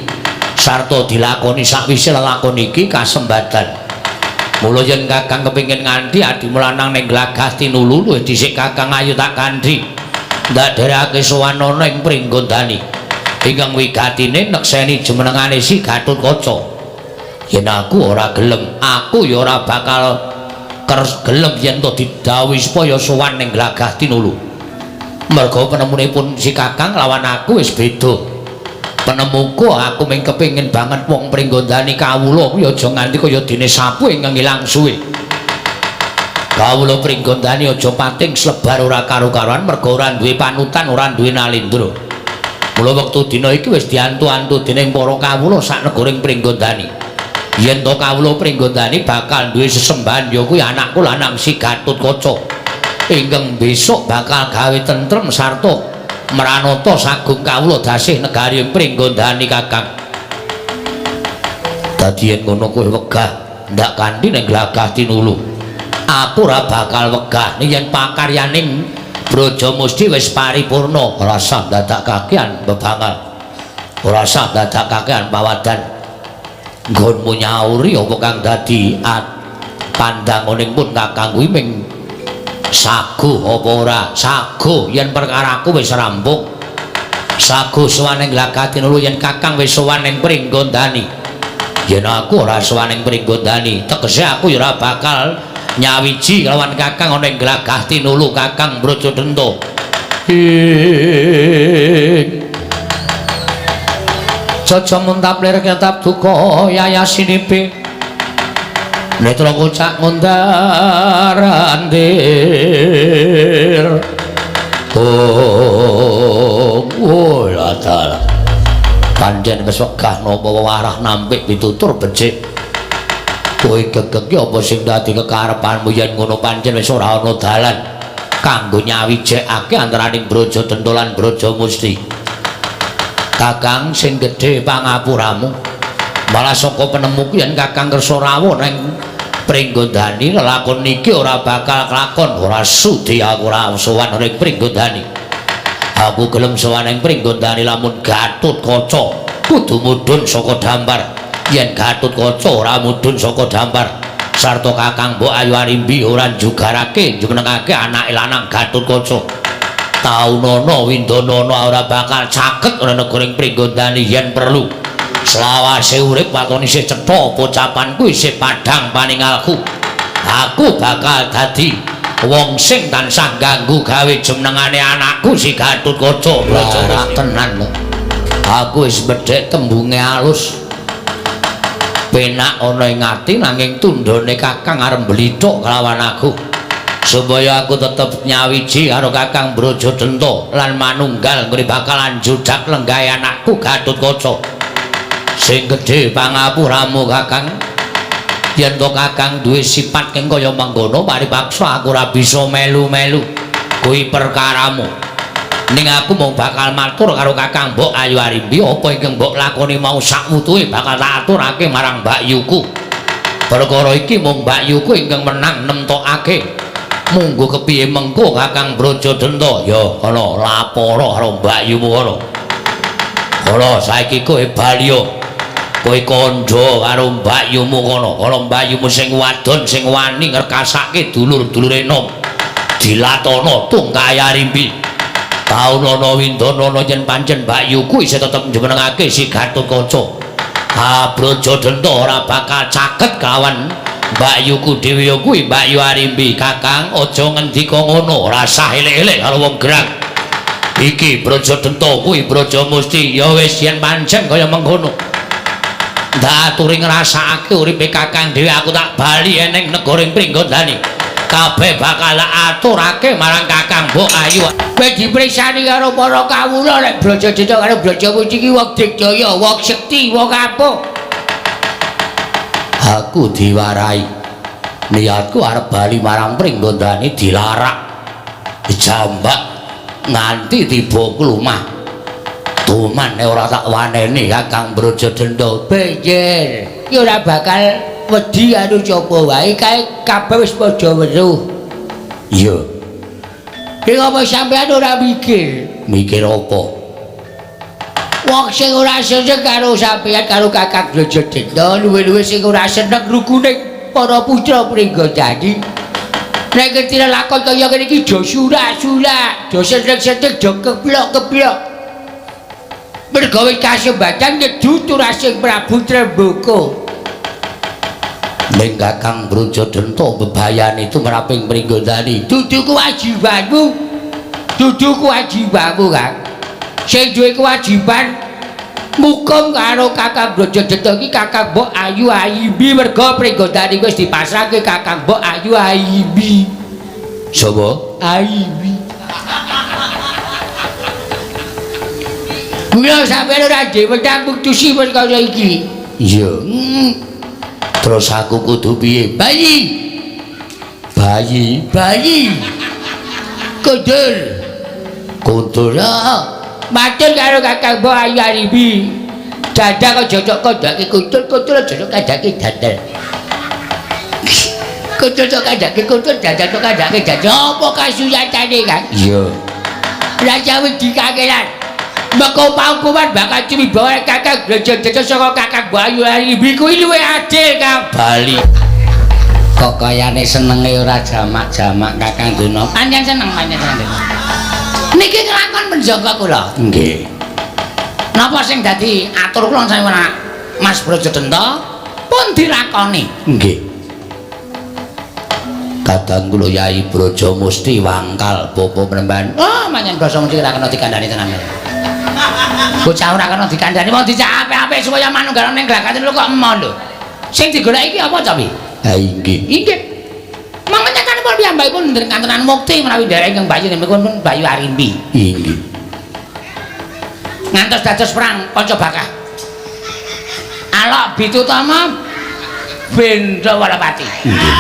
sarta dilakoni sakwise lelakon iki kasembadan. Mula yen Kakang kepengin nganti adimu lanang ning Glagah Tinulu luwih dhisik Kakang ayo tak kanthi ndak dherekake sowan ana ing Pringgondani ingkang wigatine nekseni jumenengane si Gatotkaca. Yen aku ora gelem, aku ya ora bakal gelem yen to didhawuhi supaya sowan ning Glagah Tinulu. Merga penemunipun si Kakang lawan aku wis beda. Penemuku aku mung kepengin banget wong Pringgondani kawula kuwi aja nganti kaya dene sapu ingkang ilang suwe. Kawula Pringgondani aja pating slebar ora karu-karuan merga ora duwe panutan, ora duwe nalindra. Mula wektu dina iki wis diantu-antu dening para kawula sak negaring Pringgondani. Yen to kawula Pringgondani bakal duwe sesembahan ya kuwi anakku lanang si Gatotkaca ingkang besok bakal gawe tentrem sarta mranata sagung kawula dasih negari Pringgondani. Kakang, dadi yen ngono kowe wegah ndak kanthi ning Glagah Tinulu. Aku ora bakal wegah yen pakaryaning Brajamusti wis paripurna. Ora sah dadak kakean bebangal, ora sah dadak kakean pawadan. Nggonmu nyauri apa kang dadi pandangoning pun Kakang kuwi ming saguh apa ora? Saguh yen perkaraku wis rampung. Saguh sowan ning Glagah Tinulu yen Kakang wis sowan ning Pringgondani. Yen aku ora sowan ning Pringgondani, tegese aku ya ora bakal nyawiji kelawan Kakang ana ing Glagah Tinulu. Kakang Brajadenta. Ing Jaja muntap lir ketap duka yayasinipe netra kocak ngundar andir. Oh, dalah pancen wis wegah napa warah nampik pitutur becik. Kowe gegeg ki apa sing dadi kekarepanmu? Yen ngono pancen wis ora ana dalan kanggo nyawijekake antaraning Brajadenta lan Brajamusti. Kakang sing gedhe pangapuramu, malah saka penemuku yen Kakang kersa rawuh ning Pringgondani lelakon iki ora bakal kelakon. Ora sudi aku ora sowan ning Pringgondani. Aku gelem sowan ning Pringgondani lamun Gatotkaca kudu mudhun saka dampar. Yen Gatotkaca ora mudhun saka dampar sarta Kakang Mbok Ayu Arimbi ora njugarake njumenengake anake lanang Gatotkaca, taunana windanana ora bakal caket ana negara Pringgondani yen perlu. Selawase urip waton isih cetha pocapanku isih padhang paningalku. Aku bakal dadi wong sing tansah ganggu gawe jumenengane anakku si Gatotkaca. Ora tenan lho. Aku wis bedhek tembunge alus. Penak ana ing ati nanging tundhone Kakang arep mblithuk kelawan aku. Supaya aku tetep nyawiji karo Kakang Brajadenta lan manunggal nggone bakalan judak lenggahe anakku Gatotkaca. Sing gedhe pangapuramu Kakang, yen to Kakang duwe sifat kang kaya mangkono paripaksa aku ora bisa melu-melu. Kuwi perkaramu. Ning aku mung bakal matur karo Kakang Mbok Ayu Arimbi apa ingkang mbok lakoni mau sakwutuhe bakal tak aturake marang Mbakyuku. Perkara iki mung Mbakyuku ingkang menang nemtokake. Munggo kepiye mengko Kakang Brajadenta? Ya kono laporo karo mbakyumu kono. Kono saiki kowe bali. Kowe kandha karo mbakyumu kono. Kono mbakyumu sing wadon sing wani ngrekasake dulur-dulure nom. Dilatana tungkai arimbi. Taunana windanana yen pancen mbakyuku isih tetep njumenengake si Gatotkaca. Ah, Brajadenta ora bakal caket kawan Mbakyuku dhewe ya kuwi Mbakyu Arimbi. Kakang aja ngendika ngono, ora sah elek-elek karo wong gerang. Iki Brajadenta kuwi Brajamusti. Ya wis yen pancen kaya mengkono. Ndak aturi ngrasakake uripe Kakang dhewe, aku tak bali ning negara ing Pringgondani. Kabeh bakal aturake marang Kakang Mbok Ayu. Kowe dipriksani karo para kawula nek Brajadenta karo Brajamusti iki wong digdaya, wong sekti, wong ampuh. Aku diwarai. Niatku arep bali marang Pringgondani dilarak. Dijambak nganti tiba klumah. Tuman nek ora tak waneni Kakang Brajadenta. Bejer, iki ora bakal wedi karo sapa wae, kae kabeh wis padha weruh. Iya. Iki apa sampean ora mikir? Mikir apa? Wong sing ora seneng karo sampean karo Kakang Brajadenta, luwih-luwih sing ora seneng rukune para putra Pringgondani. Nek ngerti lakon kaya ngene iki do surak-surak, do seneng-seneng, do keblok-keblok. Merga wis kasembatan nyedu turasing Prabu Tremboko. Ning Kakang Brajadenta bebayani tumraping Pringgondani. Dudu kewajibanmu. Dudu kewajibanmu, Kang. Sing duwe kewajiban mukum karo Kakang Brajadenta iki Kakang Mbok Ayu Arimbi, merga Pringgondani wis dipasrahke Kakang Mbok Ayu Arimbi. Sapa? Arimbi. Mula sampeyan ora duwe wenang mutusi perkara iki. Iya. Terus aku kudu piye? Bayi. Bayi, bayi. Kundur. Kundur. Matur karo Kakang Mbok Ayu Arimbi. Dadak aja cocok kandhake kundur, kundur aja cocok kandhake dandel. Kundur cocok kandhake kundur, dandel cocok kandhake dandel. Apa kasuyatane, Kang? Iya. Raja wedi kakelan. Meko paukuman bakal cumibawa Kakang Brajadenta saka Kakang Mbok Ayu Arimbi kuwi luwih adil, Kang. Bali. Kok kayane senenge ora jamak-jamak Kakang Duna. Pancen seneng, pancen seneng. Niki nglakon penjaga kula. Nggih. Napa sing dadi atur kula sami Mas Brajadenta pun dilakoni. Nggih. Kadang kula Yai Brajamusti wangkal bapa penemban. Oh, pancen Brajamusti ora kena dikandhani tenan. Bocah ora kena dikandhani, wong dijak apik-apik supaya manunggal ning glagate lho kok emoh lho. Sing digoleki iki apa ta, Pi? Ha inggih. Inggih. Monggo nyatanipun piyambakipun ndherek kantenan mukti menawi nderek ingkang Bayu pun Bayu Arimbi. Inggih. Ngantos dados perang Pancabakah. Alok Bitutama Bendrawalapati. Nggih.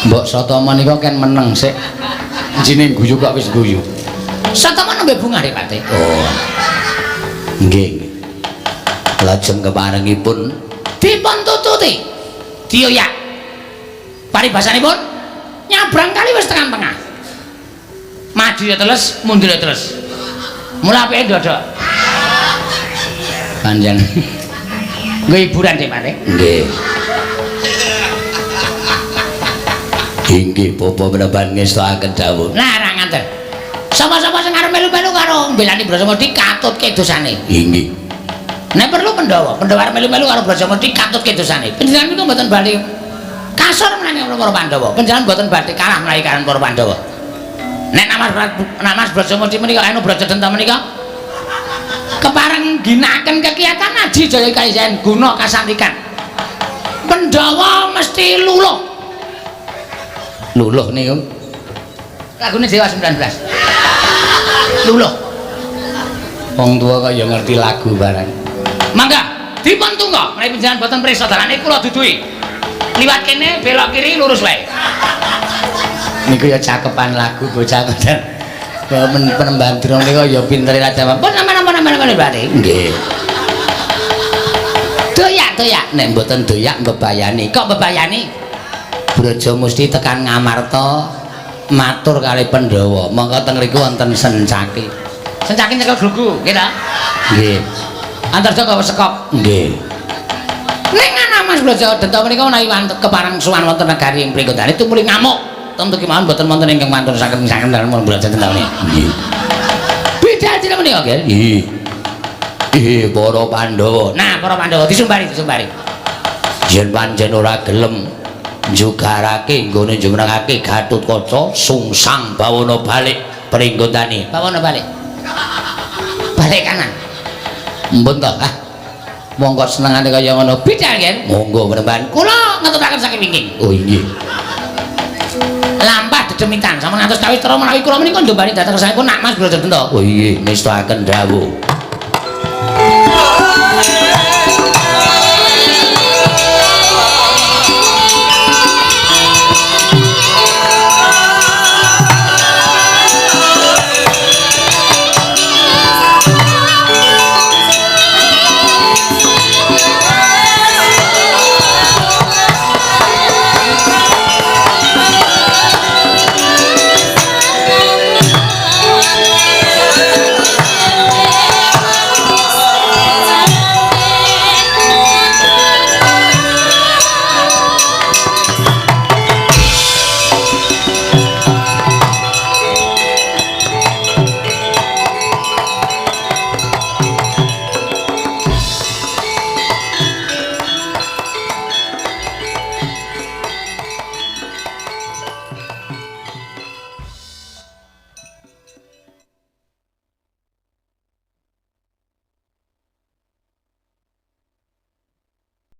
Mbok Satama nika ken meneng sik. Njine guyu kok wis guyu. Satama nembe bungah Pak. Oh. Nggih. Lajeng keparengipun dipun tututi. Dioyak. Paribasanipun nyabrang kali wis tengah-tengah. Maju ya teles, mundur ya teles. Mula apike ndodok. Panjang. Nggo hiburan Dik Pak. Nggih. Inggih bapa menawan ngestokaken dawuh. Lah ra ngaten. Sapa-sapa sing arep melu-melu karo mbelani Brajamusti katutke dosane. Inggih. Nek perlu Pandhawa, Pandhawa arep melu-melu karo Brajamusti katutke dosane. Panjenengan niku mboten bali kasor menawi para Pandhawa. Panjenengan mboten badhe kalah menawi kaliyan para Pandhawa. Nek Mas Brajamusti menika anu Brajadenta menika kepareng ginakaken kegiatan aji jaya kaisan guna kasantikan. Pandhawa mesti luluh. Luluh niku lagune Dewa 19. Luluh. Wong tuwa kok ya ngerti lagu barang. Mangga dipun tunggu menawi panjenengan boten prisa dalane kula duduhi. Liwat kene belok kiri lurus wae. Niku ya cakepan lagu bocah ngoten. Penemban drum niku ya pintere ra jawab. Pun aman-aman berarti. Nggih. Doyak-doyak nek mboten doyak mbebayani. Kok mbebayani? Brajamusti tekan Ngamarta matur kali Pandhawa. Monggo teng mriku wonten Sencaki. Sencaki nyekel glugu, nggih ta? Nggih. Antarja gawa sekop. Nggih. Ning ana Mas Brajadenta menika menawi kepareng sowan wonten negari ing Pringgondani tumuli ngamuk. Tentu kemawon mboten wonten ingkang mantun saking dalem Brajadenta menika. Nggih. Beda jeneng menika, nggih. Nggih. Para Pandhawa. Nah, para Pandhawa disumbari, disumbari. Yen pancen ora gelem njugarake nggone jumenengake Gatotkaca sungsang bawana balik Pringgondani. Bawana balik. Balik kanan. Mpun to, ah. Monggo senengane kaya ngono. Bidal nggih. Monggo Panembahan. Kula ngetutaken saking wingking. Oh inggih. Lampah dedemitan sampun ngantos kawis tra menawi kula menika ndombani dhateng saipun Nak Mas Brajadenta. Oh inggih, nestakaken dawuh.